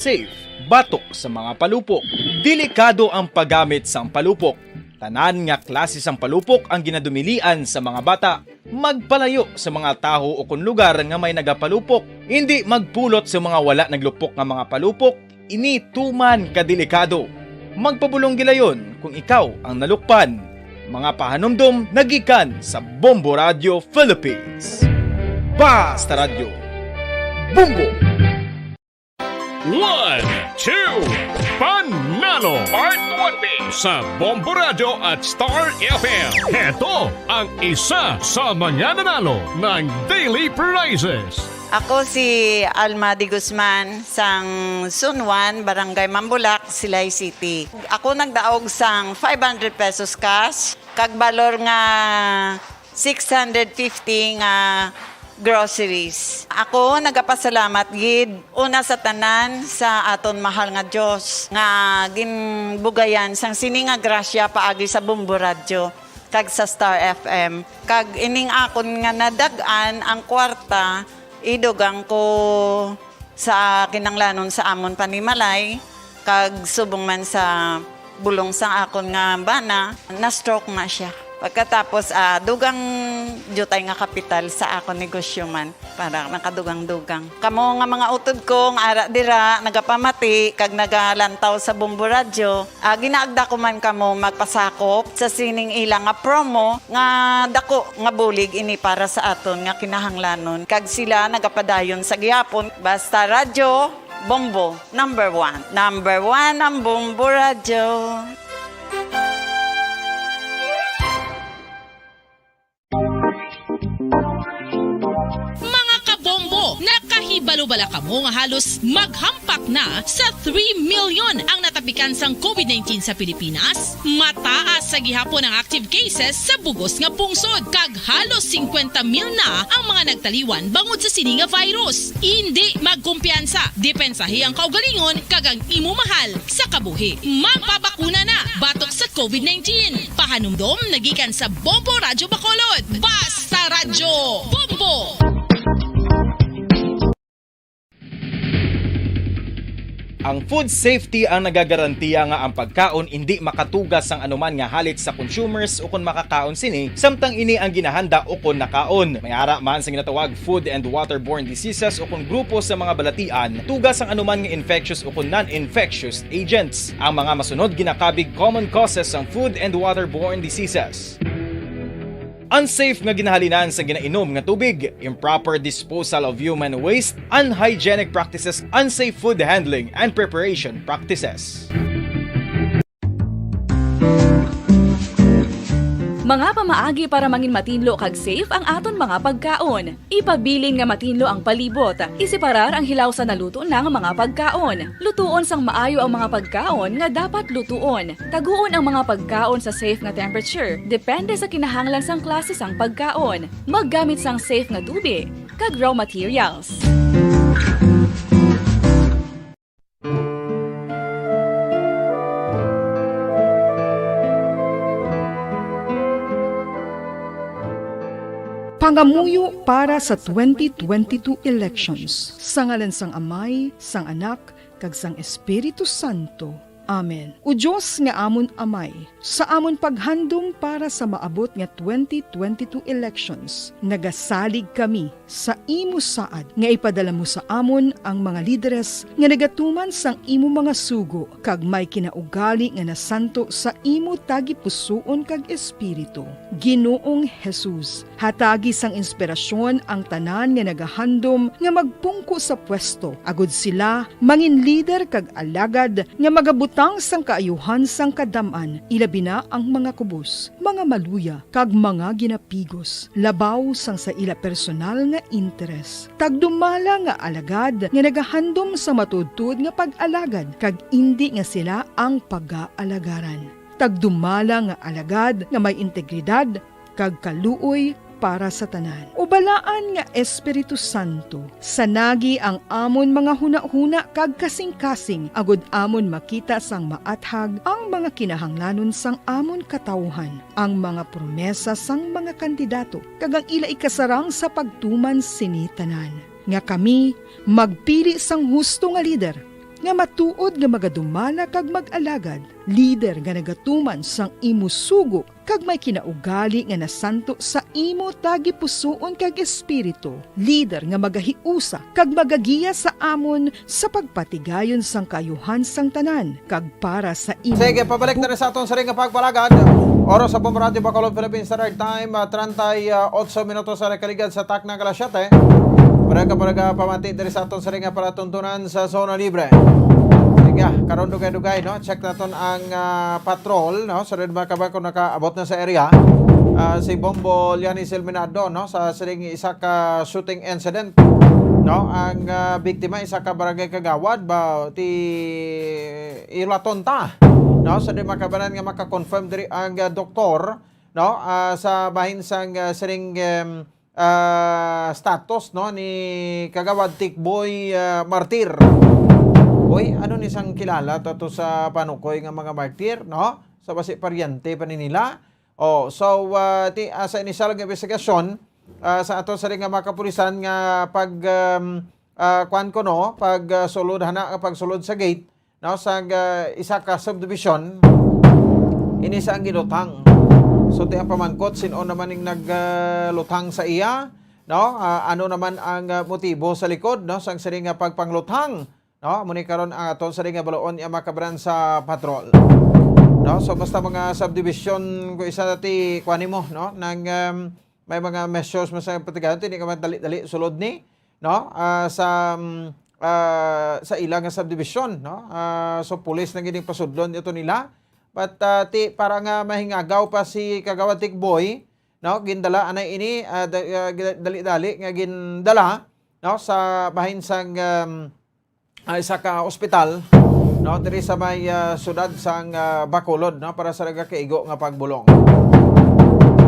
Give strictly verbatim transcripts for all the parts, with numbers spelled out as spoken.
Safe batok sa mga palupok. Delikado ang paggamit sang palupok. Tanan nga klase sang palupok ang ginadumilian sa mga bata. Magpalayo sa mga tawo ukon lugar nga may nagapalupok. Indi magpulot sa mga wala naglupok nga mga palupok. Ini tuman ka delikado. Magpabulong gilayon kung ikaw ang nalukpan. Mga pahanumdom nagikan sa Bombo Radio Philippines. Basta Radyo, Bombo! One, two, Panalo Part one B sa Bombo Radio at Star F M. Heto ang isa sa mga nanalo ng daily prizes. Ako si Alma de Guzman, sang Sunwan, Barangay Mambulak, Silay City. Ako nagdaog sang five hundred pesos cash, kag balor nga six hundred fifty nga groceries. Ako nagapasalamat gid una sa tanan sa aton mahal nga Dios nga ginbugayan sang sini nga grasya paagi sa Bombo Radyo kag sa Star F M. Kag ining akon nga nadag-an ang kwarta, idugang ko sa kinanglanon sa amon panimalay, kag subong man sa bulong sang akon nga bana, na-stroke na sia. Pagkatapos, ah, dugang diutay nga kapital sa akon negosyo man, para nakadugang-dugang. Kamo nga mga utod ko nga ara dira, nagapamati kag nagalantaw sa Bombo Radyo, ah, ginaagda ko man kamo magpasakop sa sining ila nga promo nga dako nga bulig ini para sa aton nga kinahanglanon, kag sila nagapadayon sa gihapon. Basta Radyo Bombo, number one. Number one ang Bombo Radyo. Mga kabombo, nakahibalo bala kamo nga halos maghampak na sa three million ang natapikan sang covid nineteen sa Pilipinas? Mataas sa gihapon ang active cases sa bugos nga pungsod, kag halos singkwenta mil na ang mga nagtaliwan bangod sa sini nga virus. Indi magkumpiyansa, depensahi ang kaugalingon kag ang imo mahal sa kabuhi. Magpabakuna na batok sa covid nineteen. Pahanumdom nagikan sa Bombo Radyo Bacolod. Basta Radyo Bombo! Ang food safety ang nagagarantiya nga ang pagkaon indi makatuga sang anuman nga halit sa consumers ukon makakaon sini, samtang ini ang ginahanda ukon nakaon. May ara man sa ginatawag food and waterborne diseases ukon grupo sa mga balatian, tuga sang anuman nga infectious ukon non-infectious agents. Ang mga masunod ginakabig common causes sang food and waterborne diseases. Unsafe nga ginahalinan sa ginainom nga tubig, improper disposal of human waste, unhygienic practices, unsafe food handling and preparation practices. Mga pamaagi para mangin matinlo kag safe ang aton mga pagkaon. Ipabilin nga matinlo ang palibot. Iseparar ang hilaw sa naluto na nga mga pagkaon. Lutuon sang maayo ang mga pagkaon nga dapat lutuon. Taguon ang mga pagkaon sa safe nga temperature, depende sa kinahanglan sang klase sang pagkaon. Maggamit sang safe nga tubi kag raw materials. Pangamuyo para sa twenty twenty-two elections. Sa ngalan sang Amay, sang Anak, kag sang Espiritu Santo. Amen. O Dios nga amon Amay, sa amon paghandom para sa maabot nga twenty twenty-two elections, nagasalig kami sa imo saad nga ipadala mo sa amon ang mga lideres nga nagatuman sang imo mga sugo kag may kinaugali nga nasanto sa imo tagipusoon kag espiritu. Ginoong Jesus, hatagi sang inspirasyon ang tanan nga nagahandom nga magpungko sa pwesto, agod sila mangin lider kag alagad nga magabutang sang kaayuhan sang kadam-an, ilabi na ang mga kubos, mga maluya, kag mga ginapigos, labaw sang sa ila personal nga interes. Tagdumala nga alagad nga nagahandom sa matuodtuod nga pag-alagad, kag indi nga sila ang pagaalagaran. Tagdumala nga alagad nga may integridad kag kaluoy para sa tanan. O balaan nga Espiritu Santo, sanagi ang amon mga hunahuna kag kasingkasing, agod amon makita sang maathag ang mga kinahanglanon sang amon katawuhan, ang mga promesa sang mga kandidato, kag ang ila ikasarang sa pagtuman sini tanan, nga kami magpili sang husto nga lider nga matuod nga magadumala kag mag-alagad, lider nga nagatuman sang imo sugo, kag may kinaugali nga nasanto sa imo tagipusoon kag espiritu, lider nga magahiusa kag magagiya sa amon sa pagpatigayon sang kaayuhan sang tanan, kag para sa imo Sige, pabalik na buhi. Rin sa aton siring nga pagpalagad. Oras sa Bombo Radyo Bacolod, Philippines Standard Time, ah, treinta y ocho minutos sa nakaligad sa takna nga alas siyete. Para ka, para ka pamati diri sa aton siring nga palatuntunan sa Zona Libre. Sige, karon dugay-dugay, no? Check naton ang, ah, patrol, no? Sa red, mga kabayan, kung nakaabot na sa area. Ah, si Bombo Lianis Ilminado, no? Sa siring isa ka shooting incident, no? Ang, ah, biktima, isa ka barangay kagawad, ba, ti Ilaton ta, no? Sa di makabanan nga maka-confirm diri ang, ah, doktor, no? Ah, sa bahin sang, ah, siring, em, ah, status, no, ni Kagawad Tikboy, ah, Martir. Uy, ano ni sang kilala to, to sa panukoy nga mga martir, no? Sa basi paryente pa ni nila. Oh, so, ah, ti, ah, sa inisyal nga investigasyon, ah, sa ato sa nga mga kapulisan nga pag, um, ah, kuwan ko, no, pag, ah, sulod hana, pagsulod sa gate, no, sa, ah, isa ka subdivision, ini sa ang giluthang. So, ti ang pamangkot, sin-o naman ning nag, ah, luthang sa iya, no? Ah, ano naman ang, ah, motibo sa likod, no, sang siring nga pagpangluthang, no? Amo ni karon ang aton siring nga baloon, iya makabaran sa patrol. No? So, basta mga subdivision, kung isa ti kuan nimo, no? Nang, um, may mga measures mo sa patigayon, hindi ka man dali-dali sulod ni, no? Ah, sa, um, ah, sa ila nga subdivision, no? Ah, so, pulis na gid ang pasudlon ito nila. But, ah, ti, para nga mahingagaw pa si Kagawad Tikboy, no? Gindala anay ini, ah, da-, ah, gida-, dali-dali nga gindala, no? Sa bahin sang, um, ah, isa ka ospital, no? Diri sa may, ah, siyudad sang, ah, Bacolod, no? Para sa nagakaigo nga pagbulong.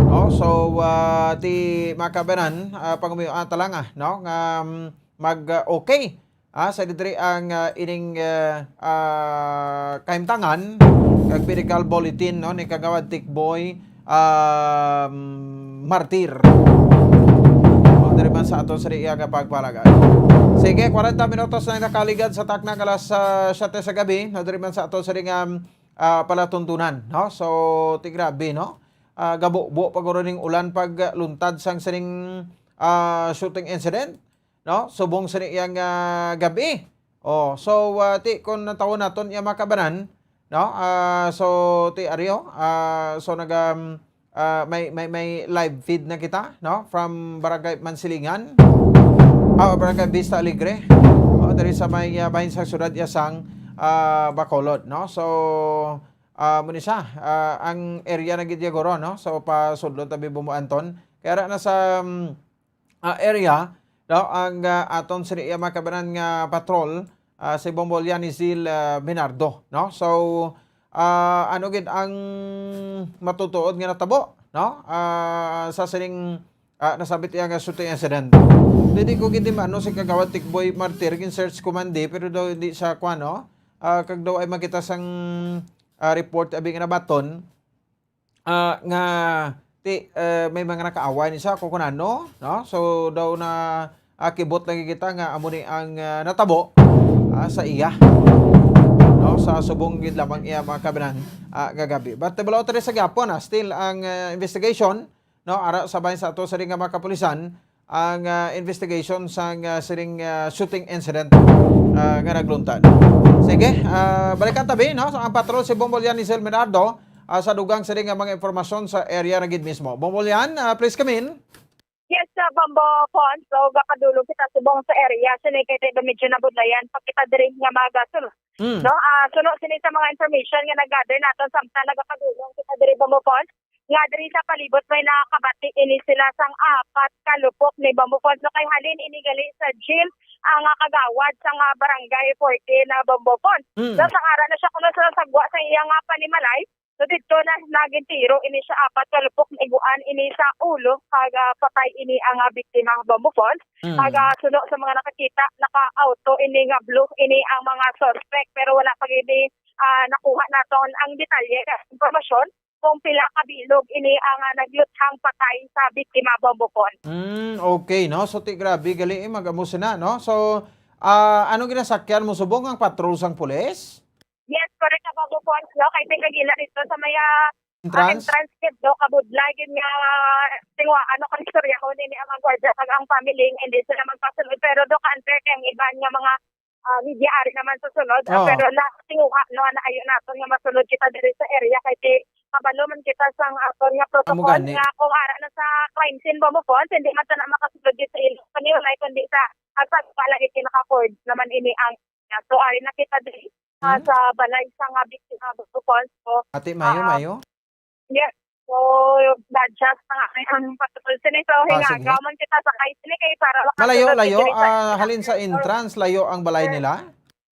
No? So, ah, ti makabanan, ah, pangumiyo-an ta lang, ah, no? Nga, um, mag, ah, okay. Ah, sa diri ang, ah, ining, ah, ah, kahimtangan kag medical bulletin, no, ni Kagawad Tikboy, um, Martir. O, diri man sa ato sa iya nga pagpalagay. Sige, kwarenta minutos na nakaligad sa takna nga alas, ah, siyete sa gabi, no, diri man sa ato sa nga, ah, palatuntunan, no? So, ti grabe, no? Ah, gabubo pa guro ning ulan pag, ah, luntad sang sining, ah, shooting incident. No? Subong sa iyang, ah, gab-i. Oh, so, ah, ti, kung natawon naton iya makabanan, no? Ah, so, ti, ari, oh, ah, so, naga, um, ah, may, may, may live feed na kita, no? From Barangay Mansilingan, ah, Barangay Vista Alegre. Oh, diri sa may, ah, bahin sa siyudad iya sang, ah, Bacolod, no? So, ah, mo ni siya, ah, ang area na gid ya guro, no? So, pasudlon tabi bumuanton. Kaya ra na sa, um, ah, area, no, ang, ah, aton sini iya makabanan nga patrol, ah, si Bombo Lianizil, ah, Minardo, no? So, ah, ano gid ang matutuod nga natabo, no? Ah, sa sining, ah, nasabit iya nga shooting incident. Dili ko gid maano si Kagawad Tikboy Martir, gin-search ko man di, pero daw hindi siya kuwan, no? Ah, kag daw ay makita sang, ah, report abi nga nabaton, ah, nga ti, eh, may mga nakaaway ni sa kukunano, no? So, daw na, ah, kibot lagi kita nga amo ni ang, ah, natabo, ah, sa iya, no? Sa subong gid lamang iya mga kabanan, ah, nga gab-i. But, wala tali sa gyapon, ah, still ang, ah, investigation, no? Ara sa bahin sa ato sa ring nga mga kapulisan, ang, ah, investigation sang, ah, siring, ah, shooting incident, ah, nga nagluntad. Sige, ah, balikan tabi, no? So, ang patrol si Bombo Lian Isel Menardo, ah, sa dugang siring nga mga impormasyon sa area na gid mismo. Bombo Lian, ah, please come in. Yes, sa Bombo Pons, so gapadulong kita subong sa area, sini kay medyo nabudlayan pa kita diri nga mga gasul. Mm. No, ah, suno sini sa mga information nga nag-gather naton samtang nagapadulong kita diri, Bombo Pons, nga diri sa palibot may nakakabati ini sila sang apat ka lupok ni Bombo Pons. No, kay halin ini gali sa jail ang, ah, kagawad sang, ah, barangay fourteen na, Bombo Pons. Mm. No, sang ara na siya kuno sa sagwa sa iya nga panimalay. So, didto na naging tiro ini siya apat ka lupok, naiguan ini sa ulo, kag, ah, patay ini ang, ah, biktima, Bombo Pons. Mm. Kag, ah, suno sa mga nakakita, naka-auto ini nga blue ini ang mga suspect, pero wala pa gid, ah, nakuha naton ang detalye nga impormasyon kung pila ka bilog ini ang, ah, nagluthang patay sa biktima, Bombo Pons. Mm, okay, no? So, ti, grabe, gali, eh, mag-amo sina, no? So, Ah, ano ginasakyan mo subong ang patrol sang pulis? Yes, correct ka, Bamboo Falls, no? Kay tingkagila dito sa may, ah, ah, Entrance? Entrance gate, do, kabudlay gid nga tinguhaan ko istoryahon ini ang gwardiya kag ang family, hindi sila magpasulod. Pero do ka unfair kay ang iban nga mga, ah, media ari naman sa sulod, ah, Oh. pero na tinguha, no, na ayo naton nga masulod kita diri sa area kay ti kabalo man kita sang aton nga Amo protocol gani. nga kung ara na sa crime scene, Bamboo Falls, hindi man ta na makasulod dito sa ilo kaniulay kundi sa, ah, sa pala ikinaka-court naman ini ang, so ari na kita diri, ah, Hmm? sa balay sa nga biktima, Bamboo Falls. So, Ate, mayo, ah, mayo? Yes. So, na-adjust na nga ang patrol sini. So, Ah, sige. hingaga man kita sa kay sini kay para Malayo, makasulod layo, diri sa ah, halin sa entrance, layo ang balay Yes. nila?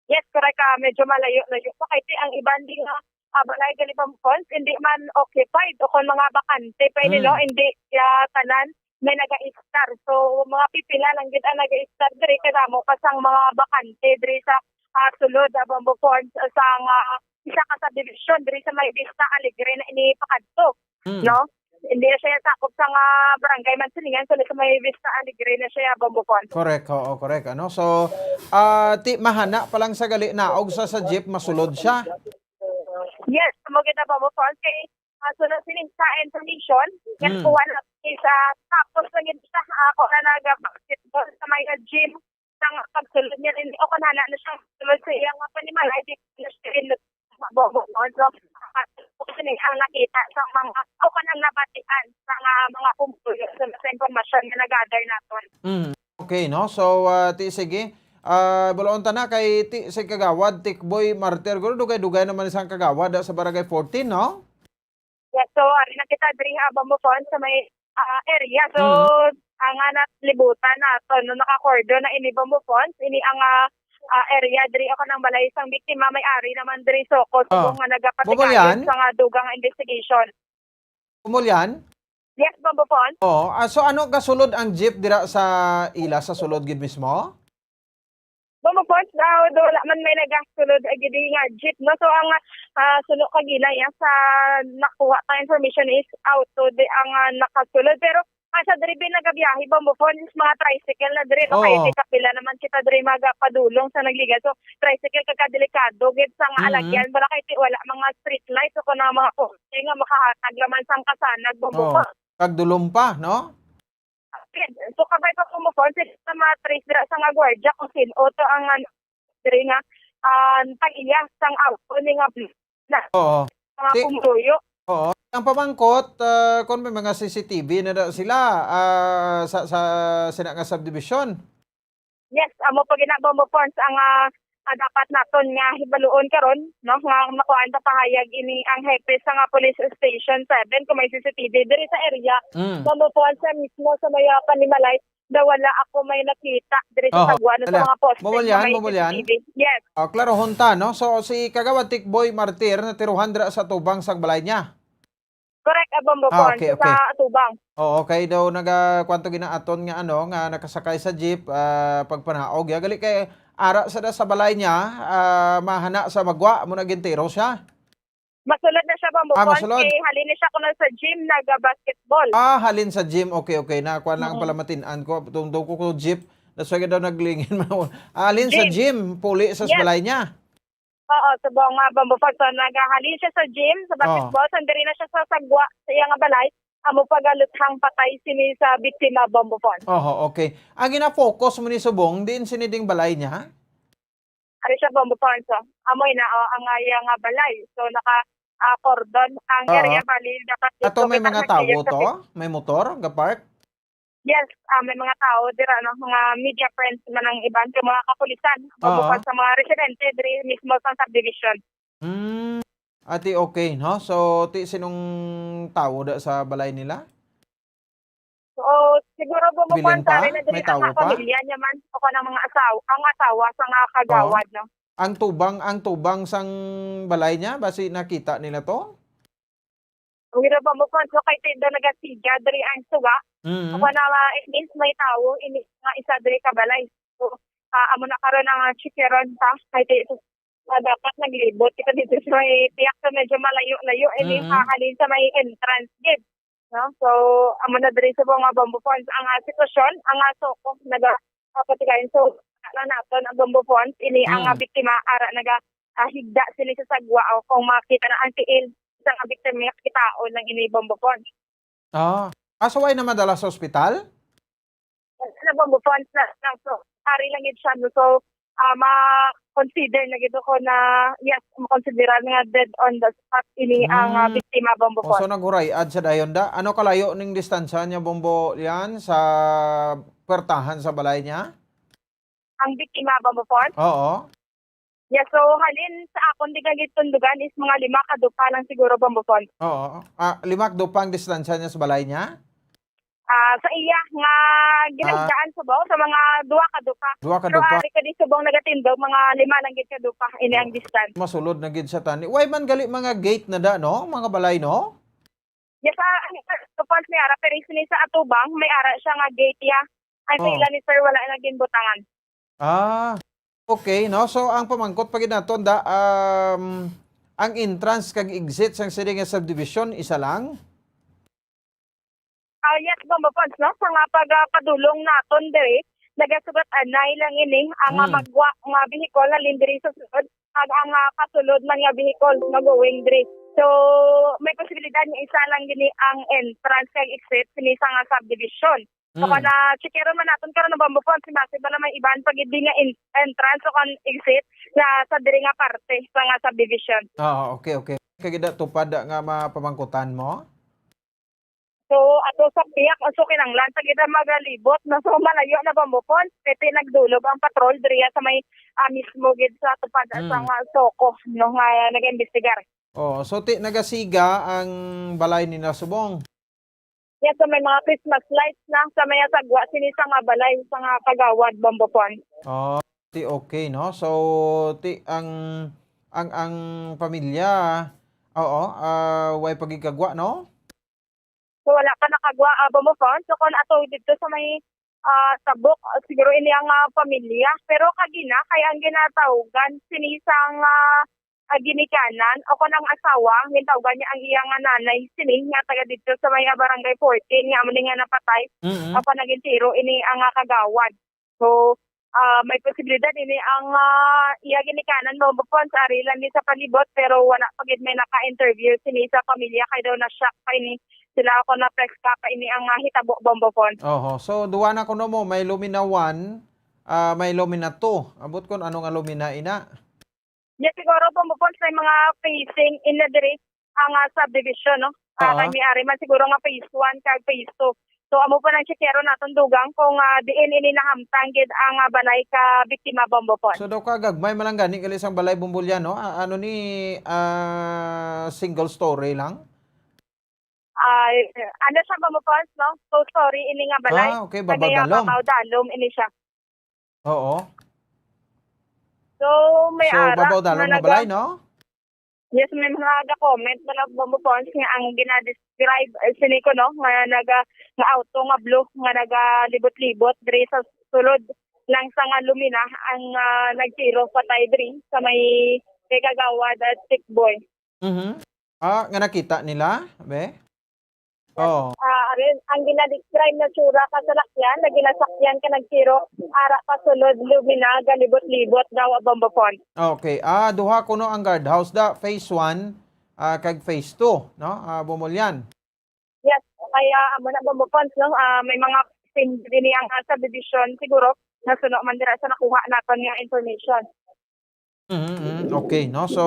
Yes, correct ka. Medyo malayo-layo pa. Kay ti ang iban di nga, ah, balay gali, Bamboo Falls, hindi man occupied o kung mga bakante pa ini, no? Mm. Hindi, ah, tanan may naga-istar. So, mga pipila lang gid ang naga-istar diri kay damo pa sang mga bakante diri sa, ah, sulod, ah, Bamboo Falls, ah, sa nga isa ka subdivision diri sa may Vista Alegre na ini pakadto, Mm. no? Hindi na siya sakop sa nga barangay man silingan, kundi sa may Vista Alegre na siya, Bamboo Falls. Correct, oo, correct. Ano? So, ah, ti, mahana pa lang sa gali, naog sa, sa jeep, masulod siya. Yes, mo kita, Bamboo Falls. Kay, ah, sunod sini sa information, yan Mm. kuha na is, ah, tapos lang yun sa ako na nag-basketball sa may gym. Sang pagsulod niya rin, o kanana na siyang sulod sa iyang mga panimalay, di na siya rin nagbabaw. So, kini ang nakita sa mga, o kanang nabatian sa mga, mga pumuluyo sa, sa impormasyon nga nagather naton. Mm. Okay, no? So, ah, ti, sige. Ah, bulaon ta na kay ti, si Kagawad Tikboy Martir. Guro, dugay-dugay naman isang kagawad, ah, sa Barangay fourteen, no? Yes, so, ari na kita diri, ah, Bamboo Falls sa may, ah, area. So, Mm. ang, ah, nalibutan nato, no, naka-cordon na ini Bamboo Falls, ini ang, ah, ah, area diri ako ng balay sang biktima, may ari naman diri Soko, Oh. subong nga nagapatikayon Bumulyan? sa nga dugang nga investigation. Bumulyan? Yes, Bamboo Falls. Oo. Ah, so ano, gasulod ang jeep dira sa ila, sa sulod gid mismo? Bamboo Falls, ah, do, wala man may nagasulod, ah, gid nga jeep, no? So, ang, ah, suno kagina, ya, sa nakuha ta information is auto di ang, ah, nakasulod. Pero, ah, sa diri bin nagabiyahe, Bamboo Falls, mga tricycle na diri, no? Kay Oo. Di kapila naman kita diri magapadulong sa nagligad. So, tricycle, kag kadelikado gid sa nga Mm. alagyan. Wala kay ti-, wala mga street lights o kung mga poste nga makahatag laman sang kasanag, Bamboo Oo. Falls. Kag dulom pa, no? So, kabay pa ko mo, Francis, na ma-trace dira sa nga gwardiya kung sin-o to ang, ano, diri nga, ah, tag-iya sang auto ni nga na Oo. mga Ti-, pumuluyo. Oo. Ang pamangkot, ah, kung may mga C C T V na daw sila, ah, sa, sa sina nga subdivision. Yes, amo pa gina, Bamboo Falls, ang, ah, ah, dapat naton nga hibaluon karon, no, nga makuhaan ta pahayag ini ang hepe sa nga Police Station seven kung may C C T V diri sa area. Mm. Bamboo Falls, sa mismo sa may, ah, panimalay, na wala ako may nakita diri sa Oo, sagwa na sa wala. mga poste Mawal nga yan, may mawal yan. C C T V. Yes. Ah, klarohon ta, no? So, si Kagawad Tikboy Martir natiruhan dira sa tubang sang balay niya. Correct, ah, Bamboo Ah, Falls, okay, sa okay. Atubang. Oo, kay daw naga-, kwanto ginaaton nga, ano, nga nakasakay sa jeep, ah, pagpanaog, ya. Gali kay ara sa, sa balay niya, ah, mahana sa magwa, mo na gintiro siya. Masulod na siya, Bamboo Ah, Falls, masulod. kay halin na siya kuno sa gym, naga-basketball. Ah, halin sa gym. Okay, okay. Na, kuwan lang Mm. pala matin-an ko. Tungtong ko ko jeep. That's why daw naglingin mo. Ah, halin sa Gym. gym, puli sa Yes. balay niya. Oo, subong nga, Bamboo Falls. So, nagahalin siya sa gym, sa Oo. basketball, sandiri na siya sa sagwa sa iya nga balay, amo pagaluthang patay sini sa biktima, Bamboo Falls. Oho, okay. Ang gina-focus mo ni subong, diin sini ding balay niya? Ari siya, Bamboo Falls, oh. Amoy na, oh, ang iya nga balay. So, naka, ah, cordon ang Oo. area, bali, dapat Ato dito may kita mga tawo nagkiyat sa to? May motor, ga-park? Yes, ah, may mga tao dira, no, mga media friends man ang iban, kag mga kapulisan, Oo. bukod sa mga residente diri mismo sa subdivision. Hmm. Ati, okay, no? So, ti, sinong tawo da sa balay nila? So, siguro bumukuan Bilin pa? sa rin na diri May ang tawo pa? pamilya niya man, o kanang mga asawa, ang asawa sa nga kagawad, Oo. no? Ang tubang, ang tubang sang balay niya, basi nakita nila to? Ang ginawa mo, Conso, kay Tendo nagasiga diri ang suga. Mm. Ako na, ma-, it means may tawo, ini nga isa diri ka balay. So, ah, amo na karon ang, ah, chikaron ta. Kay ti-, ah, dapat naglibot kita dito sa may tiyak sa medyo malayo-layo, ini Mm. hahalin sa may entrance gate. No? So, amo na diri sa mga Bamboo Falls ang, ah, sitwasyon, ang, ah, Soko, naga-, ah, patigayon. So, na naton ang Bombo Pons, ini ang, Hmm. ah, biktima, ara naga, ah, higda sini sa sagwa, o kung makita na ang tiil sa nga biktima, kitaon lang ini Bombo Pons. Ah. Ah, so wala na madala sa ospital? Sa Bombo Pons na, na, so, ari lang gid siya, no? So, ah, ma-consider na gid ako na, yes, makonsidera nga dead on the spot ini ang, ah, Hmm. biktima, Bombo O, so Pons. Naghuray-ad sa dayon da. Ano kalayo ning distansya niya, Bombo, yan, sa puwertahan sa balay niya? Ang biktima, Bombo Pons? Oo. Yeah, so halin sa akon di nga gitundugan is mga lima ka dupa lang siguro, Bombo Pons. Oo. Ah, lima ka dupa ang distansya niya sa balay niya? Ah, sa iya nga Ah. ginagdaan sa baw, sa mga duha ka dupa. Duha ka Pero dupa. ari ka di subong nagatindog, mga lima lang gid ka dupa, ini ang Oh, distance. Masulod na gid sa tani. Why man gali mga gate na da, no? Mga balay, no? Yes, ah, ang Bombo Pons may ara, pero sini sa atubang, may ara siya nga gate, ya. Ang sa Oh. ila ni sir, wala na ginbutangan. Ah, okay, no? So, ang pamangkot pa gid naton da, um, ang entrance kag exit sang sini nga subdivision, isa lang? Ah, yes, Bombo Pons, no? Sa nga pag, ah, padulong naton diri, nagasugat anay lang ini ang, ah, Hmm. magwa nga bihikol halin diri sa sulod, kag ang, ah, pasulod man nga bihikol nga going diri. So, may posibilidad nga isa lang gini ang entrance kag exit sini sa nga subdivision. So, Mm. kung na-checkeron man naton karon ang Bombo Pons, si base bala may iban pa gid nga in-, entrance o kon exit na sa diri nga parte sa nga subdivision. Ah, okay, okay. Kay gida tupad nga mapamangkutan mo? So, ato sa piyak, so kinanglan sa gid ang magalibot, no? So, malayo na Bombo Pons, kay ti nagdulog ang patrol diriya sa may, ah, mismo gid sa tupad sa Mm. nga SOCO, no, nga nag-imbestigar. Oh, so ti nagasiga ang balay ni Nasubong? Yes, so may mga Christmas lights na sa may sagwa sini sa nga balay, sa nga kagawad, Bombo Pons. Oh, ti okay, no? So, ti ang, ang, ang pamilya, oo, ah, way pagigkagwa, no? So, wala pa nakagwa, ah, Bombo Pons. So, kung ato dito sa may, ah, tabok, ah, siguro ini ang, ah, pamilya. Pero kagina, kay ang ginatawgan, sini sa nga, ah, ginikanan, o kung ang asawa, ang gintawgan niya ang iya nga nanay, sini nga taga dito sa may, ah, Barangay fourteen, nga amo ni nga napatay, Mm. apan naging tiro ini ang, ah, kagawad. So, ah, may posibilidad ini ang, ah, iya ginikanan, Bombo Pons, ari lang ni sa palibot, pero wala pa gid may naka-interview sini sa pamilya, kay daw na-shock pa ini sila, ako na preska pa ini ang, ah, hitabo, Bombo Pons. Oho. So, duwa na kuno mo, may Lumina one, ah, may Lumina two. Ambot kon ano nga Lumina ina? Yes, siguro, Bombo Pons, may mga phasing in na diri ang, ah, subdivision, no? Ah, Oo. Kay may ari man siguro nga phase one kag phase two. So, amo pa nang checkeron naton dugang kung, ah, diin ini nahamtang gid ang, ah, balay ka biktima, Bombo Pons. So, daw ka gagmay man lang gani gali sang balay, Bombolyan, no? Ah, ano ni, ah, single story lang? Ah, ano siya, Bombo Pons, no? Two story ini nga balay. Ah, okay, Kag babaw iya, dalom. Babaw dalom ini siya. Oo. So, may So, ara babaw dalom nga nga balay, naga-, no? Yes, may mga ga-comment na lang, Bombo Pons, nga ang gina-describe, eh, sini ko, no, nga naga-, nga auto nga blue nga nagalibot-libot diri sa sulod lang sa nga Lumina ang, ah, nagtiro patay diri sa may kay Kagawad at Chick Boy. Mhm. Ah, nga nakita nila, be? Yes. Oh. Ah, arin, ang ginadescribe na tsura ka salakyan, na ginasakyan ka nagtiro, ara pa sulod, Lumina, galibot-libot daw, Bombo Pons. Okay. Ah, duha kuno ang guardhouse da, phase one, ah, kag phase two, no? Ah, Bombolyan. Yes, kaya amo na, Bombo Pons, no? Ah, may mga team din ang, ah, subdivision, siguro, nasuno man dira sa nakuha naton nga information. Mhm, mhm. Okay, no? So,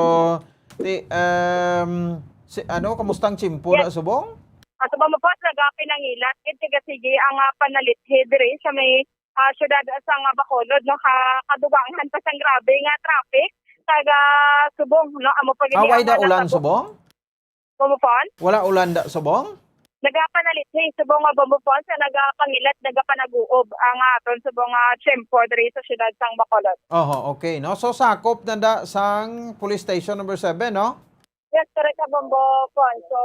ti-, um, si, ano, kamusta ang tiyempo na Yes. subong? Ah, subong mo po, nagapinangilat, gid, tiga sige ang, ah, panalithi diri sa may, ah, syudad sa nga Bacolod, no? Ka-, kadugangan pa sang grabe nga traffic, taga subong, no? Amo pa gid Ah, way ang da ulan, nasabot. Subong? Bombo Pons? Wala ulan da subong? Nagapanalithi subong nga Bombo Pons, nga nagapangilat, nagapanag-uob ang aton subong nga tiyempo diri sa siyudad sang Bacolod. Oho, okay, no? So, sakop na da sang Police Station Number Seven, no? Yes, correct ka, Bombo Pons. So,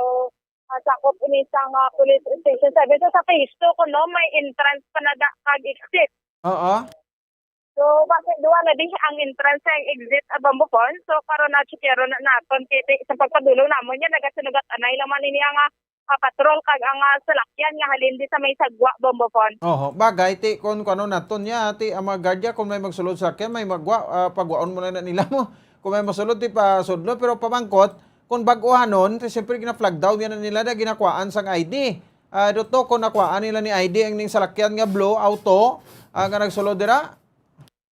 ah, sakop ini sang, ah, Police Station Seven. So, sa phase two kuno, may entrance pa na da kag exit. Oo. So, basi duha na di ang entrance kag exit, ah, Bombo Pons. So, karon na-checkeron na naton kay ti-, sa pagpadulong namon niya, nagasinugat anay lang man ini ang, ah, ah, patrol kag ang, ah, salakyan nga halin di sa may sagwa, Bombo Fon. Oho, bagay, ti, kung, kung ano naton niya, ti, ang mga guardia, kung may magsulod sa sakyan, may magwa, ah, pagwaon mo na, na nila mo. Kung may masulod, ti, pasudlo, pero pamangkot, kung bag-ohanon, ti, siyempre, gina-flag down yan na nila na ginakwaan sang I D. Ah, do to, kung nakwaan nila ni I D ang ning salakyan nga blue auto, ah, nga nagsulod dira?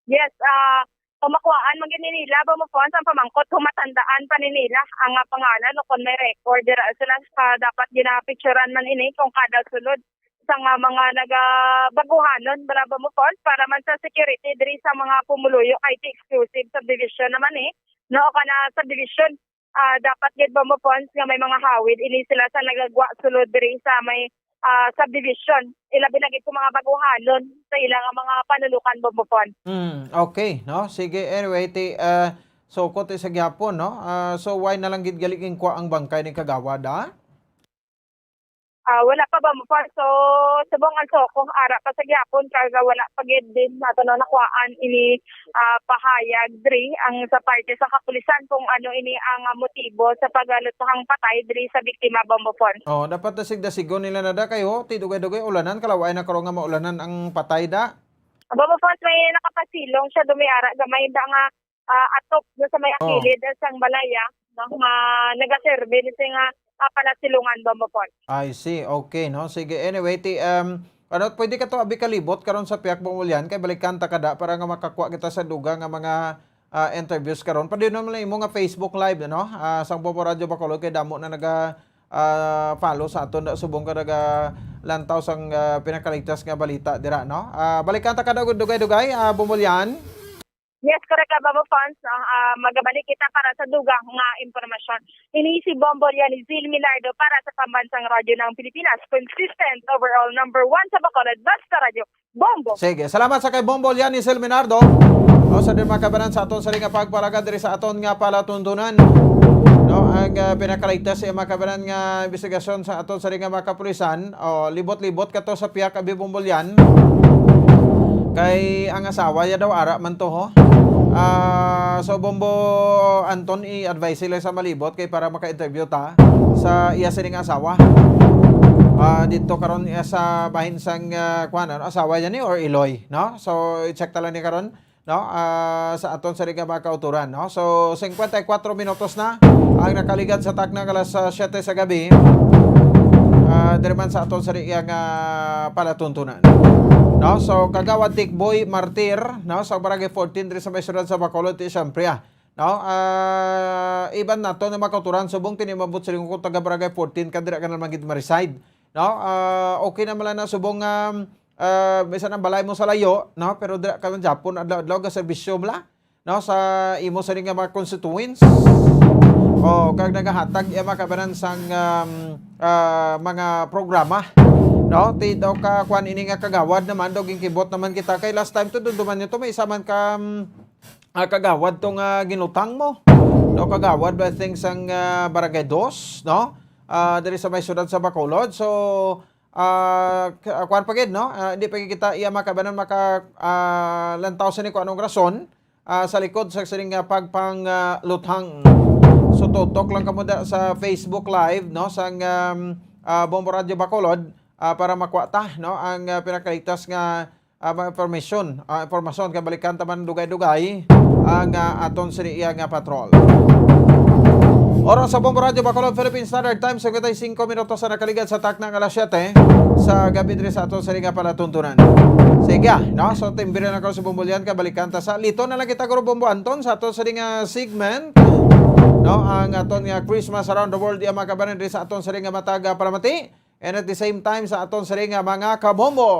Yes, ah, kung makuhaan man gid ni nila, Bombo Fon, ang pamangkot kung matandaan pa ni nila ang, ah, pangalan o kung may record dira sila sa dapat ginapicturan man ini kung kada sulod sa nga mga nagabaguhanon, bala, Bombo Fon, para man sa security diri sa mga pumuluyo kay ti exclusive subdivision naman eh, no, o kana subdivision, ah, dapat gid, Bombo Fon, nga may mga hawid ini sila sa nagagwa sulod diri sa may, ah, subdivision. Ilabi na gid kung mga baguhanon sa ilang mga panulukan, Bombo Fon. Hmm, okay, no? Sige, anyway, ti, ah, so, ko ti sa gihapon, no? Ah, so, why na lang gid gali ginkwa ang bangkay ni Kagawad, ah? Ah, wala pa, Bombo Fon. So, subong ang SOCO, ara pa sa gihapon, kag wala pa gid din nato na nakuhaan ini, ah, pahayag diri ang sa parte sa kapulisan kung ano ini ang, ah, motibo sa pagluthang patay diri sa biktima, Bombo Fon. Oh, dapat dasig-dasigon nila na da kay, oh, ti dugay-dugay ulanan, kalaway na karon nga maulanan ang patay da. Bombo Fon, may nakapasilong siya, dumiara gamay da nga, ah, atop do sa may Oh. kilid sang balaya, no, nga nagaserve ni sing, ah, ah, palasilungan, Bombo Fon. I see. Okay, no? Sige. Anyway, ti, um, ano, pwede ka to abi kalibot karon sa Piak Bumulyan kay balikan ta kada para nga makakuha kita sa dugang nga mga, ah, interviews karon. Pwede naman lang imo nga Facebook Live, ano? Ah, sang Bombo Radyo Bacolod kay damo na naga, ah, follow sa aton da subong ka naga lantaw sang, ah, pinakaligtas nga balita dira, no? Ah, balikan ta kada dugay-dugay, ah, Bumulyan. Yes, correct ka, Bombo Fon. Ah, ah, magabalik kita para sa dugang nga impormasyon. Ini si Bombo Lianizil Minardo para sa Pambansang Radyo ng Pilipinas. Consistent, overall, number one sa Bacolod. Basta Radyo, Bombo. Sige, salamat sa kay Bombo Lianizil Minardo. O sa din mga kabanan sa aton sa nga pagpalagad diri sa aton nga palatuntunan. No, ang, ah, pinakaligtas sa mga kabanan nga investigasyon sa aton sa nga mga kapulisan. O, libot-libot ka to sa Piak abi Bombo Lian. Kay ang asawa ya daw ara man to, ho. Ah, so, Bombo Anton, i-advise sila sa malibot kay para maka-interview ta sa iya sining asawa. Ah, dito karon iya sa bahin sang, ah, kuwan, ano, asawa niya ni or iloy, no? So, i-check ta lang ni karon, no? Ah, sa aton sa mga kauturan, no? So, singkwenta y kuwatro minutos na ang nakaligad sa takna nga alas, ah, siyete sa gabi. Ah, diri man sa aton sa iyang, ah, palatuntunan. No? So, Kagawad Tikboy Martir, no, sa Barangay fourteen diri sa may siyudad sa Bacolod, ti siyempre, ah, no? Ah, iban nato na makauturan subong tinimabot sa lingkod taga Barangay fourteen ka dira ka na man gid ma-reside, no? Ah, okay na man lang na subong, um, ah, bisan ang balay mo sa layo, no? Pero dira ka man gyapon adlaw-adlaw ga serbisyo bala, no, sa imo sa nga mga constituents. O, kag nagahatag iya mga kabanan sang, um, ah, mga programa, no? Ti daw ka kuan ini nga kagawad naman, daw ginkibot naman kita kay last time to, dunduman niyo to, may isa man ka, um, ah, kagawad to nga ginutang mo. No, kagawad, I think, sang, ah, Barangay Dos, no? Ah, diri sa may siyudad sa Bacolod. So, ah, k-, ah, kuwan pa gid, no? Ah, hindi pa gid kita iya makabanan maka, ah, lantaw sa ni kung anong rason, ah, sa likod sa sining, ah, pagpang, ah, luthang. So, tutok lang kamo da sa Facebook Live, no? Sang, um, ah, Bombo Radyo Bacolod, ah, para makuha ta, no? Ang, ah, pinakaligtas nga, ah, mga information, ah, impormasyon kay balikan ta man dugay-dugay ang, ah, aton sini iya nga patrol. Oras sa Bombo Radyo Bacolod, Philippine Standard Time, singkwenta y singko minutos sa nakaligad sa takna nga alas siyete sa gabi diri sa aton sini nga palatuntunan. Sige, ah, no? So, timbre na ko sa Bombo Lian, kay balikan ta sa lito na lang kita, Guro Bombo Anton, sa aton sini nga segment, no? Ang aton nga Christmas Around the World, iya mga kabanan diri sa aton sini nga matag, ah, palamati. And at the same time, sa aton sini nga mga kabombo.